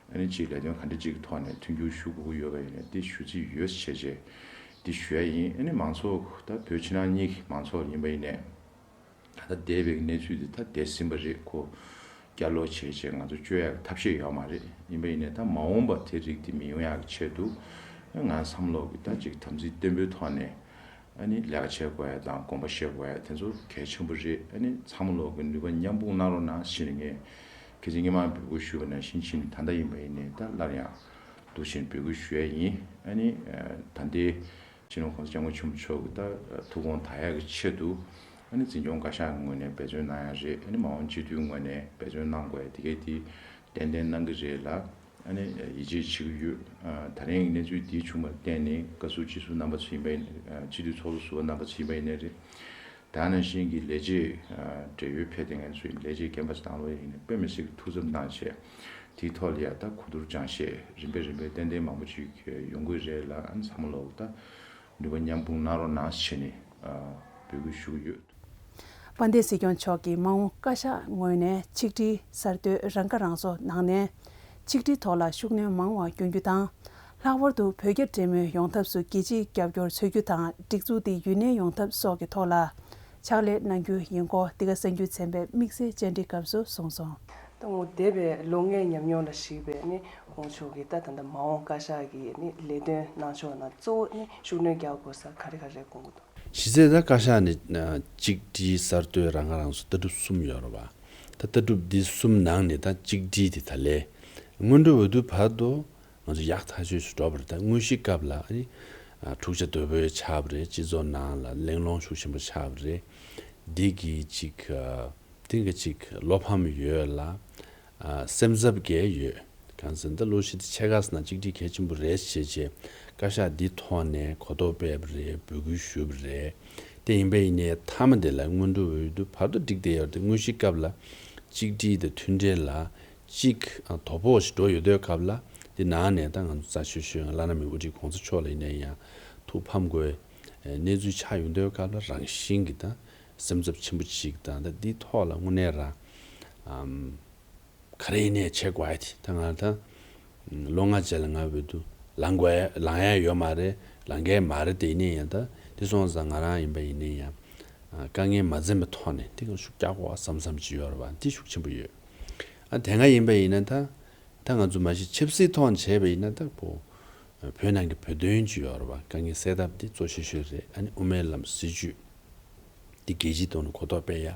ཨ་ནི་ཅིག་ལས་དོན་ག་འདྲ་ཅིག་གི་ཐོག་ནས་མཐུན་འགྱུར་ཞུ་དགོས་ཀྱི་ཡོད་པ་ཡིན་ན་འདི་ཞུ་རྩིས་ཡོད་བྱས་རྗེས་འདི་ཞུ་ཡ་ཡིན། ཨ་ནི་མང་ཚོགས་ད་བོད་ཕྱི་ནང་གཉིས་ཀྱི་མང་ཚོགས་ཡིན་པ་ཡིན་ནའི་ད་ལྟ་འདས་པའི་གནས་ཚུལ་འདི་ད་འདས་ཟིན་པ་རེད། ཁོ་བསྐྱར་ལོག་བྱས་བྱས་ང་ཚོ་བཅོས་ཡ་ཐབས་ཤེས་ཡོད་མ་རེད། ཡིན་པ་ཡིན་ནའི་ད་མ་འོངས་པ་དེ་རིགས་འདི་མི་ཡོང་ཡ་གི་ཆེད་དུ་ང་བསམ་བློ་གི་ད་ཅིག་དམ་ཚིག་བརྟན་པོའི་ཐོག་ནས། ཨ་ནི་ལས་ཀ་བྱེད་དགོས་ཡ་དང་དགོངས་པ་བཞེས་དགོས་ཡ་དེ་ཚོ་གལ་ཆེན་པོ་རེད། ཨ་ནི་ཚང་མ་ལོག་གི་ནུས་པ་མཉམ་སྤུངས་གནང་རོགས་གནང་ཞེས་ནས་ངས་ཁྱེད་ཚོ་སྔོན་མ་འབོད་སྐུལ་ཞུས་པ་ནང་བཞིན་བྱས་ནས་ད་ལྟ་ཡིན་པ་ཡིན་ནའི་ད་སླར་ཡང་འདུག་བྱས་ནས་འབོད་སྐུལ་ཞུ་ཡ་ཡིན། ཨ་ནི་ད་ལྟའི་སྤྱི་ནོར་༸གོང་ས་༸སྐྱབས་མགོན་ཆེན་པོ་མཆོག་གི་ད་ཐུགས་དགོངས་དག་ཡ་གི་ཆེད་དུ་ཨ་ནི་འཛིན་སྐྱོང་བཀའ་ཤག་གི་ངོས་ནས་འབད་བརྩོན་གནང་ཡ་རེད། ཨ་ནི་མ་འོངས་སྤྱི་འཐུས་ངོས་ནས་འབད་བརྩོན་གནང་དགོས་ཡ་དེ་གས་དེ་ཏན་ཏན་གནང་གི་རེད་ལ། ཨ་ནི་ཡིད་ཆེས་བྱེད་ཀྱི་ཡོད། ད་རིང་གི་གནས་ཚུལ་འདིའི་བྱུང་བར་བརྟེན་ནས་བཀའ་ཟུར་སྤྱི་ཟུར་རྣམ་པ་ཚོ་ཡིན་པ་ཡིན། སྤྱི་འཐུས་ཚོགས་གཙོ་ཟུར་པ་རྣམ་པ་ཚོ་ཡིན་པ་ཡིན་ནའི་རེད། ད་ནང་བཞིན་གྱི་ལས་བྱེད་བགྲེས་ཡོལ་ཕེབས་བསྡད་མཁན་ཚོ་ཡིན། ལས་བྱེད་རྒན་པ་ཚོ་དང་ལོ་ཡིན་ནའི་དཔེ་མི་སྲིད་ཀྱི་ཐུགས་འཚབ་གནང་བྱས་དེའི་ཐོག་ལ་ཡ་ད་གོ་བསྡུར་སྦྱང་བཤད་རིམ་པས་རིམ་པས་ཏན་ཏན་མང་པོ་ཅིག་ཡོང་གི་རེད་ལ། ཨ་ནི་ཚང་མ་ལོག་ད་ནུས་པ་མཉམ་སྤུངས་གནང་རོགས་གནང་ཞེས་ནས་འབོད་སྐུལ་ཞུ་གི་ཡོད། དཔལ་ལྡན་སྲིད་སྐྱོང་མཆོག་གིས་མ་འོངས་བཀའ་ཤག་ངོས་ནས་ཆིག་སྒྲིལ་གསར་གཏོད་རང་ཁ་རང་གསོ་གནང་ནས། ཆིག་སྒྲིལ་ཐོག་ལ་ཤུགས་སྣོན་མང་བ་བསྐྱོན་རྒྱུ་དང་། ལྷག་པར་དུ་བོད་རྒྱ་འབྲེལ་མོལ་ཡོང་ཐབས་སུ་རྒྱལ་སྤྱིའི་རྒྱབ་སྐྱོར་འཚོལ་རྒྱུ་དང་། སྒྲིག་འཛུགས་འདི་ཡུན་གནས་ཡོང་ཐབས་སོགས་ཀྱི་ཐོག་ལ་ ཕྱག་ལས་གནང་རྒྱུ་ཡིན་སྐོར་འདི་ག་གསར་འགྱུར་ཚན་པའི་དམིགས་བསལ་བཅར་འདྲི་སྐབས་སུ་གསུངས་སོང་། ད་ངོ་འདས་པའི་ལོ་ལྔའི་ཉམས་མྱོང་ལ་གཞིགས་པའི་ནི་ཁོང་ཚོ་གི་ད་ད་ལྟ་མ་འོངས་བཀའ་ཤག་གི་ནི་ལས་དོན་གནང་ཕྱོགས་ནང་གཙོ་བོ་ནི་ཤུགས་སྣོན་རྒྱག་དགོས་ས་ག་རེ་ག་རེ་དགོངས་ཀྱི་འདུག་གཞི་རྩའི་ད་བཀའ་ཤག་ནི་གཅིག་སྒྲིལ་གསར་གཏོད་རང་ཁ་རང་གསོ་ལྟ་གྲུབ་གསུམ་ཡོད་རེད་བ། ད་ལྟ་གྲུབ་འདི་གསུམ་ནང་ནས་ད་གཅིག་སྒྲིལ་དེ་ད་ལས་སྔོན་འགྲོ་འོས་བསྡུ་བར་དུ་ང་ཚོ་ཡག་ཐག་ཆོད་ཞིག་འགྲོ་བ་རེད། ད་དངོས་གཞི་སྐབས་ལ་ཨ་ནི་འཁྲུག་ཆ་དོད་པོ་ཆགས་པ་རེད། སྤྱི་ཚོགས་ནང་ལ་གླེང་སློང་ཤུགས་ཆེན་པོ་ཆགས་པ་རེད། འདི་གི་ཅིག་དེང་གི་ཅིག་བློ་ཕམ་ཡོད་ལ། ཨ་སེམས་འཚབ་བརྒྱད་ཡོད། གང་ཟེར་ན་ད་གློག་ཤིང་དེ་ཆེ་ཁག་ཟེར་ན་གཅིག་སྒྲིལ་གལ་ཆེན་པོ་རེད་བྱས་བྱས་བཀའ་ཤག་འདི་ཐོག་ནས་གོ་རྟོགས་སྤེལ་བ་རེད། འབོད་སྐུལ་ཞུས་པ་རེད། དེ་ཡིན་པ་ཡིན་ནའི་མཐའ་མ་དེ་ལ་སྔོན་འགྲོ་འོས་བསྡུ་བར་དུ་འགྲིག་བསྡད་ཡོད་རེད། དེ་དངོས་གཞི་སྐབས་ལ་གཅིག་སྒྲིལ་དང་མཐུན་འབྲེལ་ལ་གཅིག་དོ་ཕོག་ཞིག་འགྲོ་ཡོད་དུས་སྐབས་ལ་དེ་ནང་ནས་ད་ང་ཚོ་རྩ་ཆེ་ཤོས་ང་བླ་ན་མེད་པའི་དབུ་ཁྲིད་གོང་ས་མཆོག་ལ་ཡིན་ན་ཡང་ཐུགས་ཕམ་དགོས་གནས་ཚུལ་ཆགས་ཡོང་དུས་སྐབས་ལ་རང་བཞིན་གྱི་ད་སེམས་འཚབ་ཆེན་པོ་ཅིག་དང་ད་འདིའི་ཐོག་ལ་དངོས་གནས་རང་ཨམ། ག་རེ་ཡིན་ནའི་བྱེད་དགོས་ཡ་དེ་ད་ང་ད་ལོ་ལྔ་རྗེས་ལ་ང་འོས་བསྡུ་ལངས་དགོས་ཡ་ལངས་ཡ་ཡོད་མ་རེད། ལངས་མཁན་མ་རེད། དེ་ཡིན་ནའི་ཡང་ད་དེ་སོང་ཙང་ང་རང་ཡིན་པ་ཡིན་ནའི་ཡང་དཀའ་ངལ་མ་འཛེམས་པའི་ཐོག་ནས་དེ་ག་ཤུགས་རྒྱག་དགོས་བསམ་བསམ་ཅིག་ཡོད་རེད་བ། དེ་ཤུགས་ཆེན་པོ་ཡོད། ཨ་དེ་སྔ་ཡིན་པ་ཡིན་ན་ད་ད་ང་ཚོ་མ་གཞི་ཆབ་སྲིད་ཐོག་ནས་བྱས་པ་ཡིན་ན་ད་བོད་ནང་གི་བོད་དོན་ཅིག་ཡོད་རེད་བ། དཀའ་ངལ་སེལ་ཐབས་དེ་གཙོ་ཆེ་ཤོས་རེད། ཨ་ནི་དབུ་མའི་ལམ་སྲིད་བྱུས། འདི་རྒྱལ་སྤྱིའི་ཐོག་ནས་གོ་རྟོགས་སྤེལ་ཡ།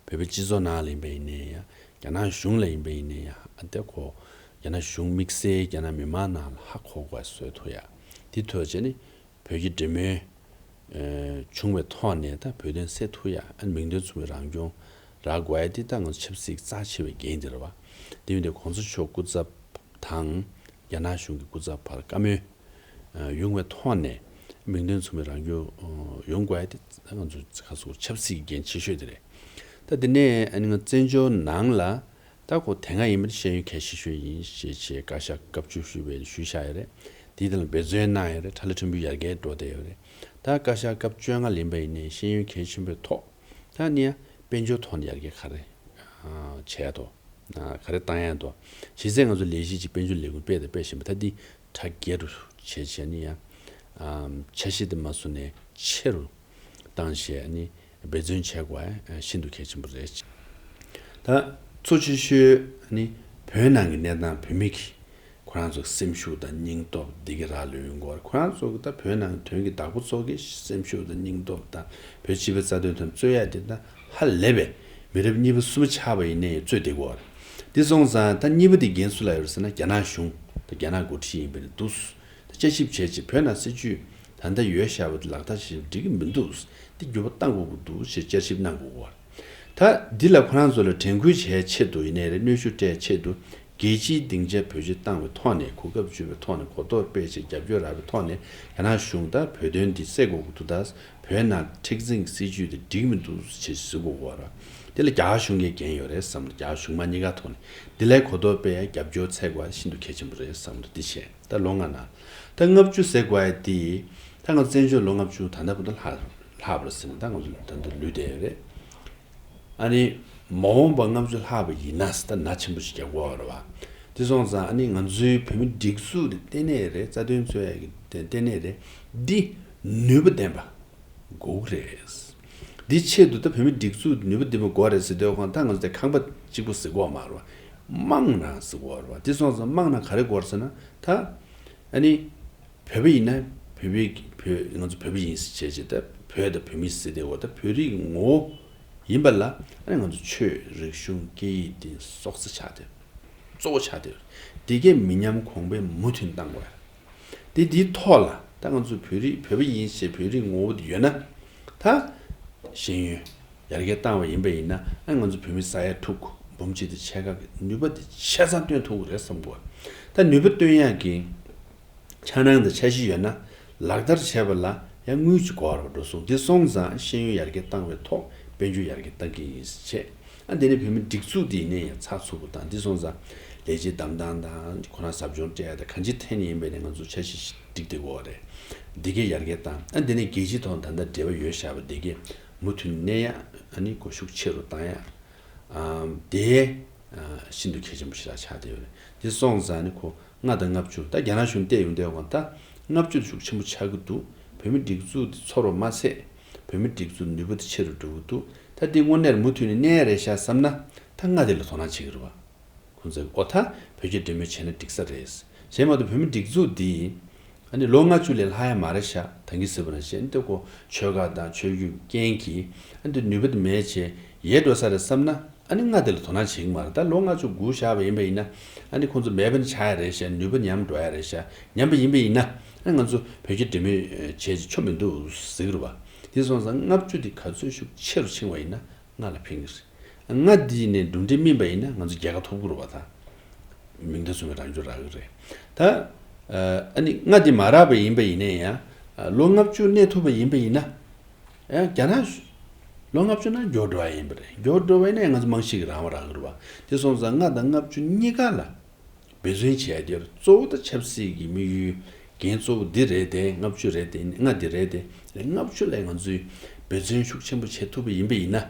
བོད་པའི་སྤྱི་ཚོགས་ནང་ལ་ཡིན་པ་ཡིན་ནའི་ཡང་རྒྱ་ནག་གཞུང་ལ་ཡིན་པ་ཡིན་ནའི་ཡང་ཨ་དེ་ཁོ་རྒྱ་ནག་གཞུང་དམིགས་བསལ་རྒྱ་ནག་མི་མང་ནང་ལ་ཧ་གོ་དགོས་བཟོས་ཐུབ་ཡ། འདི་ཐོག་བྱས་ནས་བོད་ཀྱི་འབྲེལ་མོལ་བྱུང་བའི་ཐོག་ནས་ད་བོད་དོན་སེལ་ཐུབ་ཡ། ཨ་མིང་དོན་མཚུངས་པའི་རང་སྐྱོང་རག་དགོས་ཡ་འདི་ད་ང་ཚོ་ཆབ་སྲིད་ཀྱི་རྩ་ཆེ་བའི་འགན་འདི་རེད་བ། དེ་ཡིན་དུས་གོང་ས་མཆོག་སྐུ་ཚབ་དང་རྒྱ་ནག་གཞུང་གི་སྐུ་ཚབ་བར་བཀའ་མོལ་ཡོང་བའི་ཐོག་ནས་མིང་དོན་མཚུངས་པའི་རང་སྐྱོང་ཡོང་དགོས་ཡ་དེ་ང་ཚོ་ཁ་སོ་ཆབ་སྲིད་ཀྱི་འགན་ཆེ་ཤོས་དེ་རེད། ད་དེ་ནས་ཨ་ནི་ང་བཙན་བྱོལ་ནང་ལ་ད་ཁོ་དེ་སྔ་ཡིན་པ་ཤེས་ཡོན་གལ་ཆེ་ཤོས་ཡིན་ཞེས་བྱས་བཀའ་ཤག་སྐབས་བཅུ་བཞི་པས་ཞུས་བཞག་ཡོད་རེད། དེའི་ཐད་ལ་འབད་བརྩོན་གནང་ཡོད་རེད། ཁྲ་ལ་ཕྲན་བུ་ཡར་རྒྱས་འགྲོ་བསྡད་ཡོད་རེད། ད་བཀའ་ཤག་སྐབས་བཅོ་ལྔ་ལ་ཡིན་པ་ཡིན་ནའི་ཤེས་ཡོན་གལ་ཆེན་པོའི་ཐོག་ད་ནི་ཡང་དཔལ་འབྱོར་ཐོག་ནས་ཡར་རྒྱས་ག་རེ་བྱས་དོ། ག་རེ་བཏང་ཡ་འདུག་གཞི་རྩའི་ང་ཚོ་ལས་གཞི་ཅིག་དཔལ་འབྱོར་ལས་ཁུངས་སྤེལ་དང་སྤེལ་བཞིན་པ་ད་འདི་གྲ་རྒྱས་རུ་བྱས་བྱས་ནི་ཡང་འཆར་གཞི་དེ་མ་བཟོ་ནས་ཆེ་རུ་བཏང་བྱས་ནི་འབད་བརྩོན་བྱེད་དགོས་ཤིན་ཏུ་གལ་ཆེན་པོ་རེད། ད་གཙོ་ཆེ་ཤོས་ནི་བོད་ནང་གི་གནས་སྟངས། བོད་མི་གི་ཁོ་རང་ཚོ་སེམས་ཤུགས་དང་སྙིང་སྟོབས་འདི་ག་རང་ལོན་ཡོང་གི་ཡོད་རེད། ཁོ་རང་ཚོ་གི་ད་བོད་ནང་གི་དོན་གྱི་བདག་པོ་ཚོ་གི་སེམས་ཤུགས་དང་སྙིང་སྟོབས་དང་བོད་སྤྱི་པའི་རྩ་དོན་དོན་རྩོད་ཡ་དེ་ད་ཧ་ལས་པའི་མི་རབས་གཉིས་པ་གསུམ་པ་ཆགས་པ་ཡིན་ནའི་རྩོད་བསྡད་ཀྱི་ཡོད་རེད། དེ་སོང་ཙང་ད་གཉིས་པ་དེ་འགན་སུ་ལ་ཡོད་རེད་ཟེར་ན་རྒྱ་ནག་གཞུང་ད་རྒྱ་ནག་འགོ་ཁྲིད་ཡིན་པ་རེད་འདུག་ད་དཔྱད་ཞིབ་བྱས་རྗེས་བོད་ནང་སྲིད་བྱུས་ད་ལྟ་ཡོད་བཞག་པ་དེ་ལག་བསྟར་བྱེད་འགྲིག་གི་མི་འདུག་དེ་འགྱུར་བ་གཏང་དགོས་ཀྱི་འདུག་ཞེས་དཔྱད་ཞིབ་གནང་དགོས་ཀྱི་ཡོད་རེད། ད་འདི་ལ་ཁོ་རང་ཚོ་ལ་དྲན་སྐུལ་བྱེད་ཆེད་དུ་ཡིན་ནའི་རེད། གནོན་ཤུགས་སྤྲད་ཆེད་དུ་རྒྱལ་སྤྱིའི་སྡིངས་ཆར་བེད་སྤྱོད་བཏང་བའི་ཐོག་ནས་གོ་སྐབས་བརྒྱུད་པའི་ཐོག་ནས་གོ་རྟོགས་སྤེལ་ཆེད་རྒྱབ་སྐྱོར་རག་པའི་ཐོག་ནས་རྒྱ་ནག་གཞུང་ད་བོད་དོན་འདི་སེལ་དགོས་ཀྱི་འདུག་ད་བོད་ནང་མཁྲེགས་འཛིན་སྲིད་བྱུས་འདི་འགྲིག་མི་འདུག་ཅེས་ཟེར་དགོས་ཀྱི་ཡོད་རེད། དེ་ལ་རྒྱ་གར་གཞུང་གིས་འགན་ཡོད་རེད་བསམ། རྒྱ་གར་གཞུང་མང་གཉིས་ཀ་ཐོག་ནས་འདི་ལ་གོ་རྟོགས་སྤེལ་ཡ་རྒྱབ་སྐྱོར་འཚོལ་དགོས་ཤིན་ཏུ་གལ་ཆེན་པོ་རེད་བསམ། འདི་བྱས། ད་ལོ་ལྔ་ནང་ད་ལྔ་བཅུ་ཟེར་དགོས་ཡ་དེ་ད་ང་བཙན་བྱོལ་ལོ་ལྔ་བཅུ་ད་ལྟ་བར་དུ་ལྷག་ལྷག་པ་རེད་ཟེར་ནས་ད་ང་ཚོ་ད་ལྟ་ལུས་བསྡད་ཡོད་རེད། ཨ་ནི་མ་འོངས་པ་ལྔ་བཅུ་ལྷག་པ་ཡིན་ན་ད་ན་ཆེན་པོ་ཞིག་རྒྱག་དགོས་རེད་བ། དེ་སོང་ཙང་ཨ་ནི་ང་ཚོའི་བོད་མི་སྒྲིག་འཛུགས་དེ་ལྟེ་གནས་རེད། རྩ་དོན་རྩོད་ཡ་གི་ལྟེ་གནས་རེད། འདི་ནུས་པ་ལྡན་པ་དགོས་ཀྱི་རེད། འདི་ཆེད་དུ་ད་བོད་མི་སྒྲིག་འཛུགས་ནུས་པ་ལྡན་པ་དགོས་རེད་ཟེར་དུས་ཁོང་ད་ང་ཚོ་དེ་ཁང་པ་གཅིག་པོ་ཟེར་དགོས་མ་རེད་བ། དམངས་ནང་ཟེར་དགོས་རེད་བ། དེ་སོང་ཙང་དམངས་ནང་ག་རེ་དགོས་རེད་ཟེར་ན་ད་ཨ་ནི། བོད་པ་ཡིན་ན་བོད་པའི་བོད་ང་ཚོ་བོད་པ་ཡིན་ཟེར་བྱས་བྱས་ད་བོད་དང་བོད་མི་ཟེར་དེ་འོ་ད་བོད་རིགས་ངོ་བོ་ཡིན་པ་ལ་ཨ་ནི་ང་ཚོ་ཆོས་རིག་གཞུང་སྐད་ཡིག་དེ་སྲོག་རྩ་ཆགས་དེ་གཙོ་བོ་ཆགས་དེ་དེ་གའི་མི་ཉམས་གོང་འཕེལ་མུ་མཐུད་བཏང་དགོས་ཡ། དེ་དེའི་ཐོག་ལ་ད་ང་ཚོ་བོད་རིགས་བོད་པ་ཡིན་ཞེས་བོད་རིགས་ངོ་བོ་དེ་ཡོད་ན་ད་ཤེས་ཡོན་ཡར་རྒྱས་བཏང་བ་ཡིན་པ་ཡིན་ན་ཨ་ང་ཚོ་བོད་མི་ས་ཡ་དྲུག་འབུམ་གཅིག་དང་ཕྱེད་ཀ་གི་ནུས་པ་དེ་ཆ་ཚང་བཏོན་ཐུབ་ཀྱི་རེད་བསམ་གི་ད་ནུས་པ་བཏོན་ཡག་གི་འཆར་སྣང་དང་འཆར་གཞི་ཡོད་ན་ལག་བསྟར་བྱས་པ་ལ་ཡང་དངུལ་གྱི་གོ་བར་འགྲོ་སོང་། དེ་སོང་ཙང་ཤེས་ཡོན་ཡར་རྒྱས་བཏང་བའི་ཐོག་དཔལ་འབྱོར་ཡར་རྒྱས་བཏང་གི་ཡིན་ཟེར་བྱས། ཨ་དེ་ནས་བོད་མི་སྒྲིག་འཛུགས་དེ་ཡིན་ནའི་ཡང་ཚགས་ཚུད་པོ་དང་དེ་སོང་ཙང་ལས་བྱེད་བདམས་སྟངས་དང་ཁོ་རང་ཟབ་སྦྱོང་སྤྲད་ཡ་དང་གང་ཅི་ཐད་ནས་ཡིན་པའི་ནས་ང་ཚོ་འཆར་གཞི་ཞིག་བསྒྲིགས་བསྡད་ཀྱི་ཡོད་རེད། འདི་གའི་ཡར་རྒྱས་བཏང་ཨ་དེ་ནས་རྒྱལ་སྤྱིའི་ཐོག་ད་ལྟ་འབྲེལ་བ་ཡོད་བཞག་པ་འདི་གའི་མུ་མཐུད་གནས་ཡ་ཨ་ནི་གོ་ཤུགས་ཆེ་རུ་བཏང་ཡ། ཨམ། དེ་ཨ་ཤིན་ཏུ་གལ་ཆེན་པོ་ཞིག་ལ་ཆགས་བསྡད་ཡོད་རེད། དེ་སོང་ཙང་ནི་ཁོ་ལྔ་དང་ལྔ་བཅུ་ད་རྒྱ་ནག་གཞུང་བལྟས་ཡོང་དུས་ད་ལྔ་བཅུ་དེ་ཤུགས་ཆེན་པོ་ཆགས་ཀྱི་འདུག་བོད་མི་སྒྲིག་འཛུགས་དེ་ཚོར་བ་མ་ཚད་ བོད་མི་སྒྲིག་འཛུགས་ནུས་པ་དེ་ཆེ་རུ་འགྲོ་གི་འདུག་ད་འདི་དངོས་གནས་མུ་མཐུད་ནས་གནས་རེད་ཤག་བསམ་ན་ད་ང་དེ་ལ་དོ་སྣང་བྱེད་ཀྱི་རེད་བ། ཁོང་ཚོས་ཨོ་ད་བོད་རྒྱ་འབྲེལ་མོལ་བྱས་ན་འགྲིག་ས་རེད། གཞན་མ་གཏོགས་བོད་མི་སྒྲིག་འཛུགས་འདི་ཨ་ནི་ལོ་ལྔ་བཅུ་ལས་ལྷག་ཡ་མ་རེད་ཤག་ད་གིན་ཟེར་བ་ནང་བཞིན་འདི་ཁོ་ཆོལ་ཁ་དང་ཆོས་བརྒྱུད་རྐྱེན་གྱིས་ཨ་འདི་ནུས་པ་དེ་མེད་བྱས་ཡལ་འགྲོ་ས་རེད་བསམ་ན། ཨ་ནི་ང་དེ་ལ་དོ་སྣང་བྱེད་ཀྱི་མ་རེད། ད་ལོ་ལྔ་བཅུ་སྒུག་བཞག་པ་ཡིན་པ་ཡིན་ན། ཨ་ནི་ཁོང་ཚོ་མེད་པ་ནི་ཆགས་ཡ་རེད་ཤག་ནུས་པ་ཉམས་འགྲོ་ཡ་རེད་ཤག་ཉམས་པ་ཡིན་པ་ཡིན་ན། ཨ་ནི་ང་ཚོ་བོད་རྒྱ་འབྲེལ་མོལ་བྱས་ཀྱི་ཆོ་མི་འདུག་ཟེར་གི་རེད་བ། དེ་སོང་ཙང་ལྔ་བཅུ་དེ་ག་ཚོད་ཤུགས་ཆེ་རུ་ཕྱིན་པ་ཡིན་ན་ང་ལ་ཕན་གི་རེད། ལྔ་འདི་ནས་གྲུབ་འབྲས་སྨིན་པ་ཡིན་ན་ང་ཚོ་རྒྱལ་ཁ་ཐོབ་དགོས་རེད་བ། ད་མིང་བརྡ་ཚུགས་པའི་རང་སྐྱོན་རག་གི་རེད། ད་ཨ་ནི་ལྔ་འདི་མ་རག་པ་ཡིན་པ་ཡིན་ན་ཡང་ལོ་ལྔ་བཅུ་གནས་ཐུབ་པ་ཡིན་པ་ཡིན་ན། ཡང་རྒྱ་ནག་ལོ་ལྔ་བཅུ་ནང་མགྱོགས་འགྲོ་བ་ཡིན་པ་རེད། མགྱོགས་འགྲོ་བ་ཡིན་ན་ཡང་ང་ཚོ་རྨང་གཞི་གི་རང་དབང་རག་གི་རེད་བ། དེ་སོང་ཙང་ལྔ་དང་ལྔ་བཅུ་གཉིས་ཀ་ལ། འབད་བརྩོན་བྱས་ཏེ་གཙོ་བོ་ད་ཆབ་སྲིད་ཀྱི་དམིགས་ཡུལ་འགན་གཙོ་བོ་འདི་རེད་དེ། ལྔ་བཅུ་རེད་དེ། ལྔ་འདི་རེད་དེ། ལྔ་བཅུ་ལ་ང་ཚོས་འབད་བརྩོན་ཤུགས་ཆེན་པོ་བྱེད་ཐུབ་པ་ཡིན་པ་ཡིན་ན།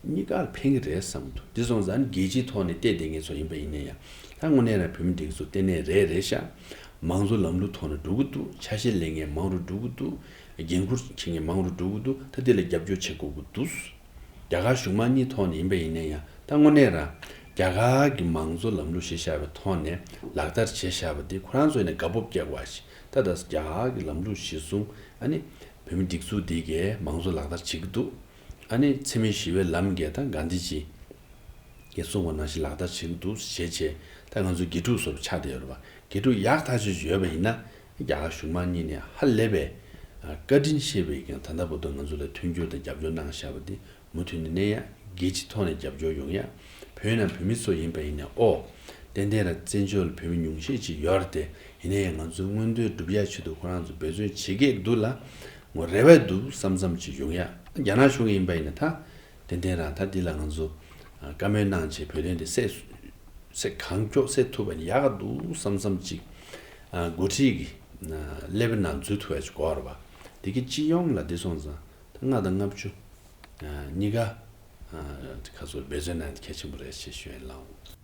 གཉིས་ཀར་ཕན་གྱི་རེད་བསམ་གྱི་འདུག་དེ་སོང་ཙང་རྒྱལ་སྤྱིའི་ཐོག་ནས་བལྟས་བསྡད་མཁན་ཚོ་ཡིན་པ་ཡིན་ན་ཡང་། ད་དངོས་གནས་རང་བོད་མི་སྒྲིག་འཛུགས་ལྟེ་གནས་རེད་རེད་ཤག་མང་གཙོ་ལམ་ལུགས་ཐོག་ནས་འགྲོ་གི་འདུག་ཆ་ཤས་ལེན་མཁན་མང་རུ་འགྲོ་གི་འདུག་འགན་འཁུར་འཁྱེར་མཁན་མང་རུ་འགྲོ་གི་འདུག་ད་དེ་ལ་རྒྱབ་སྐྱོར་བྱེད་དགོས་ཀྱི་འདུག་རྒྱ་གར་གཞུང་མང་གཉིས་ཐོག་ནས་ཡིན་པ་ཡིན་ན་ཡང་། ད་དངོས་གནས་རང་རྒྱ་གར་གྱི་མང་གཙོ་ལམ་ལུགས་གཞི་བཞག་པའི་ཐོག་ནས་ལག་བསྟར་བྱས་བཞག་པ་དེ་ཁོ་རང་ཚོ་ཡིན་ན་དགའ་སྤོབས་སྐྱེ་དགོས་ཤིག་ད་ལྟ་རྒྱ་གར་གྱི་ལམ་ལུགས་གཞིར་བཟུང་ཨ་ནི་བོད་མི་སྒྲིག་འཛུགས་འདི་གས་མང་གཙོ་ལག་བསྟར་བྱེད་ཀྱི་འདུག་ཨ་ནི་འཚེ་མེད་ཞི་བའི་ལམ་གས་ད་གྷན་དྷི་ཇི་གིས་གསུངས་པ་ནང་བཞིན་ལག་བསྟར་བྱེད་ཀྱི་འདུག་ཞེས་བྱས། ད་ང་ཚོ་དགེ་ཕྲུག་སོགས་ཆགས་བསྡད་ཡོད་རེད་པ། དགེ་ཕྲུག་ཡག་ཐག་ཆོད་ཅིག་ཡོད་པ་ཡིན་ན། རྒྱ་གར་གཞུང་མང་གཉིས་ནས་ཧ་ལས་པའི་བཀའ་དྲིན་ཆེ་བའི་ད་ལྟ་བར་དུ་ང་ཚོ་ལ་མཐུན་འགྱུར་དང་རྒྱབ་སྐྱོར་གནང་བཞག་པ་འདི་མུ་མཐུད་ནས་གནས་ཡ། རྒྱལ་སྤྱི་ཐོག་ནས་རྒྱབ་སྐྱོར་ཡོང་ཡ། བོད་ནང་བོད་མི་ཚོ་ཡིན་པ་ཡིན་ན་ཨོ། ཏན་ཏན་ར་བཙན་བྱོལ་ལ་བོད་མི་ཉུང་ཤས་ཅིག་ཡོད་རེད་དེ། ཡིན་ན་ཡང་ང་ཚོའི་མངོན་འདོད་སྒྲུབ་ཡ་ཆེད་དུ་ཁོ་རང་ཚོ་འབད་བརྩོན་བྱེད་ཀྱི་འདུག་ལ། ངོ་རེ་བ་འདུག་བསམ་བསམ་ཅིག་ཡོང་ཡ། རྒྱ་ནག་གཞུང་ཡིན་པ་ཡིན་ན་ད། ཏན་ཏན་རང་ད་འདི་ལ་ང་ཚོ་བཀའ་མོལ་གནང་བྱས་བོད་དོན་དེ་སེལ་སེལ་གང་མགྱོགས་སེལ་ཐུབ་པ་ཡིན་ན་ཡག་ག་འདུག་བསམ་བསམ་ཅིག་འགོ་ཁྲིད་ཀྱི་ཀླད་པའི་ནང་འཛུལ་ཐུབ་ཡ་ཅིག་དགོས་རེད་པ། དེ་གི་སྤྱི་ཡོངས་ལ་འདི་སོང་ཙང་ད་ལྔ་དང་ལྔ་བཅུ་གཉིས་ཀ་ཁ་སོ་འབད་བརྩོན་གནང་ཡ་དེ་གལ་ཆེན་པོ་རེད་ཅེས་ཞུ་ཡ་ཡིན་ལགས།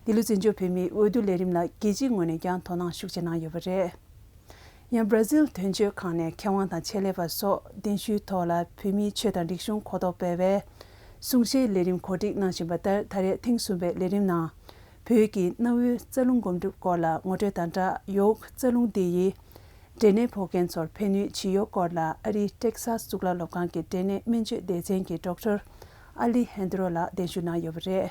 འདི་ལོ་བཙན་བྱོལ་བོད་མིའི་འོས་བསྡུ་ལས་རིམ་ལ་རྒྱལ་སྤྱིའི་ངོས་ནས་ཀྱང་དོ་སྣང་ཤུགས་ཆེ་གནང་ཡོད་པ་རེད། ཡང་བྷ་ར་ཟིལ་དོན་གཅོད་ཁང་ནས་མཁས་དབང་དང་ཆེད་ལས་པ་སོགས་གདན་ཞུའི་ཐོག་ལ་བོད་མིའི་ཆོས་དང་རིག་གཞུང་གོ་རྟོགས་སྤེལ་བའི་གསུང་བཤད་ལས་རིམ་གོ་སྒྲིག་གནང་བཞིན་པ་ལྟར། ད་རེས་ཐེངས་གསུམ་པའི་ལས་རིམ་ནང་། བོད་ཀྱི་གནའ་བོའི་རྩ་རླུང་སྒོམ་སྒྲུབ་སྐོར་ལ་ངོ་སྤྲོད་དང་སྦྲགས། ཡོ་ག་རྩ་རླུང་འདི་ཡིས་འབྲས་ནད་ཕོག་མཁན་ཚོར་ཕན་ནུས་ཇི་ཡོད་སྐོར་ལ། ཨ་རིའི་ཏེག་སཱས་གཙུག་ལག་སློབ་ཁང་གི་འབྲས་ནད་སྨན་བཅོས་སྡེ་ཚན་གྱི་ཌོག་ཊར་ཨ་ལི་ཧན་དྲོ་ལགས་གདན་ཞུ་གནང་ཡོད་པ་རེད།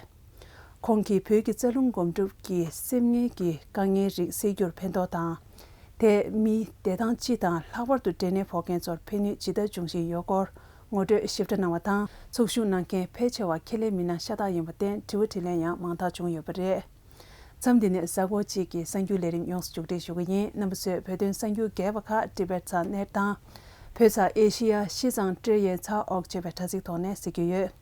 ཁོང་གིས་བོད་ཀྱི་རྩ་རླུང་སྒོམ་སྒྲུབ་ཀྱིས་སེམས་ངལ་གྱི་དཀའ་ངལ་རིགས་སེལ་རྒྱུར་ཕན་ཐོགས་དང་། དེས་མིའི་བདེ་ཐང་སྤྱི་དང་ལྷག་པར་དུ་འབྲས་ནད་ཕོག་མཁན་ཚོར་ཕན་ནུས་ཇི་ལྟར་འབྱུང་བཞིན་ཡོད་སྐོར་ངོ་སྤྲོད་ཞིབ་ཕྲ་གནང་བ་དང་། ཚོགས་ཞུགས་གནང་མཁན་ཕལ་ཆེ་བ་ཁེ་ལས་མི་སྣ་ཤ་སྟག་ཡིན་པར་བརྟེན། དྲི་བ་དྲིས་ལན་ཡང་མང་དག་བྱུང་ཡོད་པ་རེད། མཚམས་འདི་ནས་གཟའ་འཁོར་གཅིག་གི་གསར་འགྱུར་ལས་རིམ་ཡོངས་སུ་མཇུག་སྒྲིལ་ཞུ་གི་ཡིན། རྣམ་པ་ཚོས་བོད་དོན་གསར་འགྱུར་རྒྱས་པ་ཁག་ཊི་བེཊ་ཚགས་ནེཊ་དང་། བོད་ཚགས་ཨེ་ཤེ་ཡ། ཤིས་ཚང་ཊི་ཨེ་ཚགས་ཨོག་ཅེས་པའི་དྲ་ཚིགས་ཐོག་ནས་གཟིགས་རྒྱུ་ཡོད།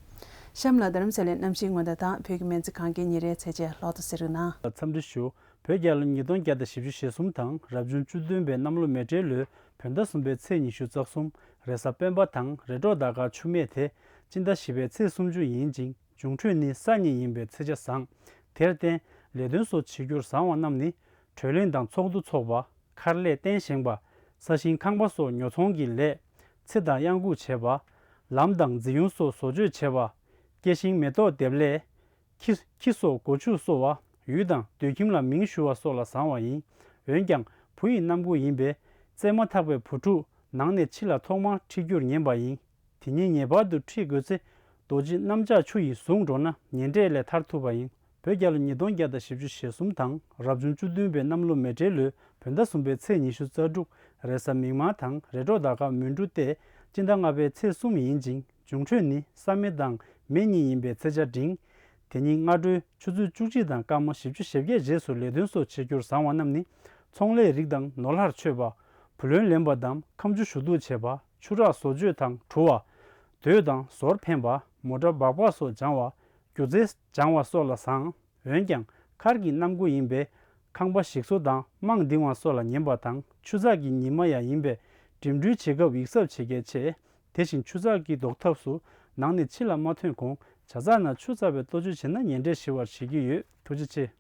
གཤམ་ལ་རྡ་རམ་ས་ལའི་གནམ་གཤིས་སྔོན་བརྡ་དང་བོད་ཀྱི་སྨན་རྩིས་ཁང་གི་ཉིན་རེའི་ཚེས་ཆ་ལྷག་ཏུ་གསན་རོགས་གནང་། འཚམས་འདྲི་ཞུ། བོད་རྒྱལ་ལོ་ཉིས་སྟོང་བརྒྱ་དང་བཞི་བཅུ་ཞེ་གསུམ་དང་། རབ་བྱུང་བཅུ་བདུན་པའི་གནམ་ལོ་མེ་སྤྲེལ་ལོའི་བོད་ཟླ་གསུམ་པའི་ཚེས་ཉི་ཤུ་རྩ་གསུམ། རེས་གཟའ་སྤེན་པ་དང་། རེས་འགྲོགས་ཟླ་སྐར་ཆུ་སྨད་དེ་སྤྱི་ཟླ་བཞི་པའི་ཚེས་སུམ་ཅུ་ཡིན་ཅིང་། འབྱུང་འཕྲོད་ནི་ས་གཉིས་ཡིན་པའི་ཚེས་ཆ་བཟང་། དེར་བརྟེན། ལས་དོན་སོགས་བྱེད་རྒྱུར་བཟང་བ་རྣམས་ནི། གྲོས་གླེང་དང་ཚོགས་འདུ་འཚོགས་པ། མཁར་ལས་རྟེན་བཞེངས་པ། ས་ཞིང་ཁང་པ་སོགས་ཉོ་ཚོང་གི་ལས། ཚེ་དང་གཡང་འགུགས་བྱེད་པ། ལམ་དང་འཛིན་ཡུལ་སོགས་བཟོ་བཅོས་བྱེད་པ། སྐྱེ་ཤིང་མེ་ཏོག་འདེབས་ལས། ཁྱི། ཁྱི་སོགས་སྒོ་ཕྱུགས་གསོ་བ། ཡུལ་དང་སྡོད་ཁྱིམ་ལ་མིང་ཞུ་བ་སོགས་ལ་བཟང་བ་ཡིན། འོན་ཀྱང་བུ་ཡི་གནམ་སྒོ་ཡིན་པས། བཙས་མ་ཐག་པའི་བུ་ཕྲུག་ནང་ནས་ཕྱི་ལ་ཐོག་མར་ཁྲིད་རྒྱུར་ཉན་པ་ཡིན། དེ་ཉིད་ངེས་པར་དུ་ཁྲིད་དགོས་ཚེ། རྡོ་རྗེ་གནམ་ལྕགས་ཆུ་ཡིས་བཟུང་འགྲོ་ན་ཉེ་འབྲེལ་ལས་ཐར་ཐུབ་པ་ཡིན། བོད་རྒྱལ་ལོ་ཉིས་སྟོང་བརྒྱ་དང་བཞི་བཅུ་ཞེ་གསུམ་དང་། རབ་བྱུང་བཅུ་བདུན་པའི་གནམ་ལོ་མེ་སྤྲེལ་ལོའི་བོད་ཟླ་གསུམ་པའི་ཚེས་ཉི་ཤུ་རྩ་དྲུག། རེས་གཟའ་མིག་དམར་དང་རེས་འགྲོགས་ཟླ་སྐར་མུན་འབྲུག་སྟེ་སྤྱི་ཟླ་ལྔ་པའི་ཚེས་གསུམ་ཡིན་ཅིང་། འབྱུང་འཕྲོད་ནི་ས་མེ་དང་མེ་གཉིས་ཡིན་པའི་ཚེས་ཆ་འབྲིང་། དེ་ཉིད་སྔ་དྲོའི་ཆུ་ཚོད་བཅུ་གཅིག་དང་སྐར་མ་བཞི་བཅུ་ཞེ་བརྒྱད་རྗེས་སུ་ལས་དོན་སོགས་བྱེད་རྒྱུར་བཟང་བ་རྣམས་ནི། ཚོང་ལས་རིགས་དང་ནོར་ལྷར་མཆོད་པ། བུ་ལོན་ལེན་པ་དང་ཁ་མཆུ་ཞུ་གཏུག་བྱེད་པ། ཆུ་རགས་བཟོ་བཅོས་དང་བྲུ་བ། མདོས་དང་ཟོར་འཕེན་པ། མོ་ཊ་སྦག་སྦག་སོགས་སྦྱང་བ། སྒྱུ་རྩལ་སྦྱང་བ་སོགས་ལ་བཟང་། འོན་ཀྱང་མཁར་གྱི་གནམ་སྒོ་ཡིན་པས། ཁང་པ་ཞིག་བཟོ་དང་རྨང་འདིང་བ་སོགས་ལ་ཉན་པ་དང་། ཆུ་ཚགས་ཀྱི་ཉི་མ་ཡང་ཡིན་པས། འགྲིམ་འགྲུལ་བྱེད་སྐབས་ཡིད་གཟབ་བྱེད་གལ་ཆེ། དེ་བཞིན་ཆུ་ཚགས་ཀྱི་ཟློག་ཐབས་སུ། ནང་ནས་ཕྱི་ལ་མ་ཐོན་གོང་ཇ་ཚགས་ནང་ཆུ་ཚ་བའི་གཏོ་བཅོས་བྱས་ན་ཉེ་འབྲེལ་ཞི་བར་བྱེད་ཀྱི་ཡོད། ཐུགས་རྗེ་ཆེ།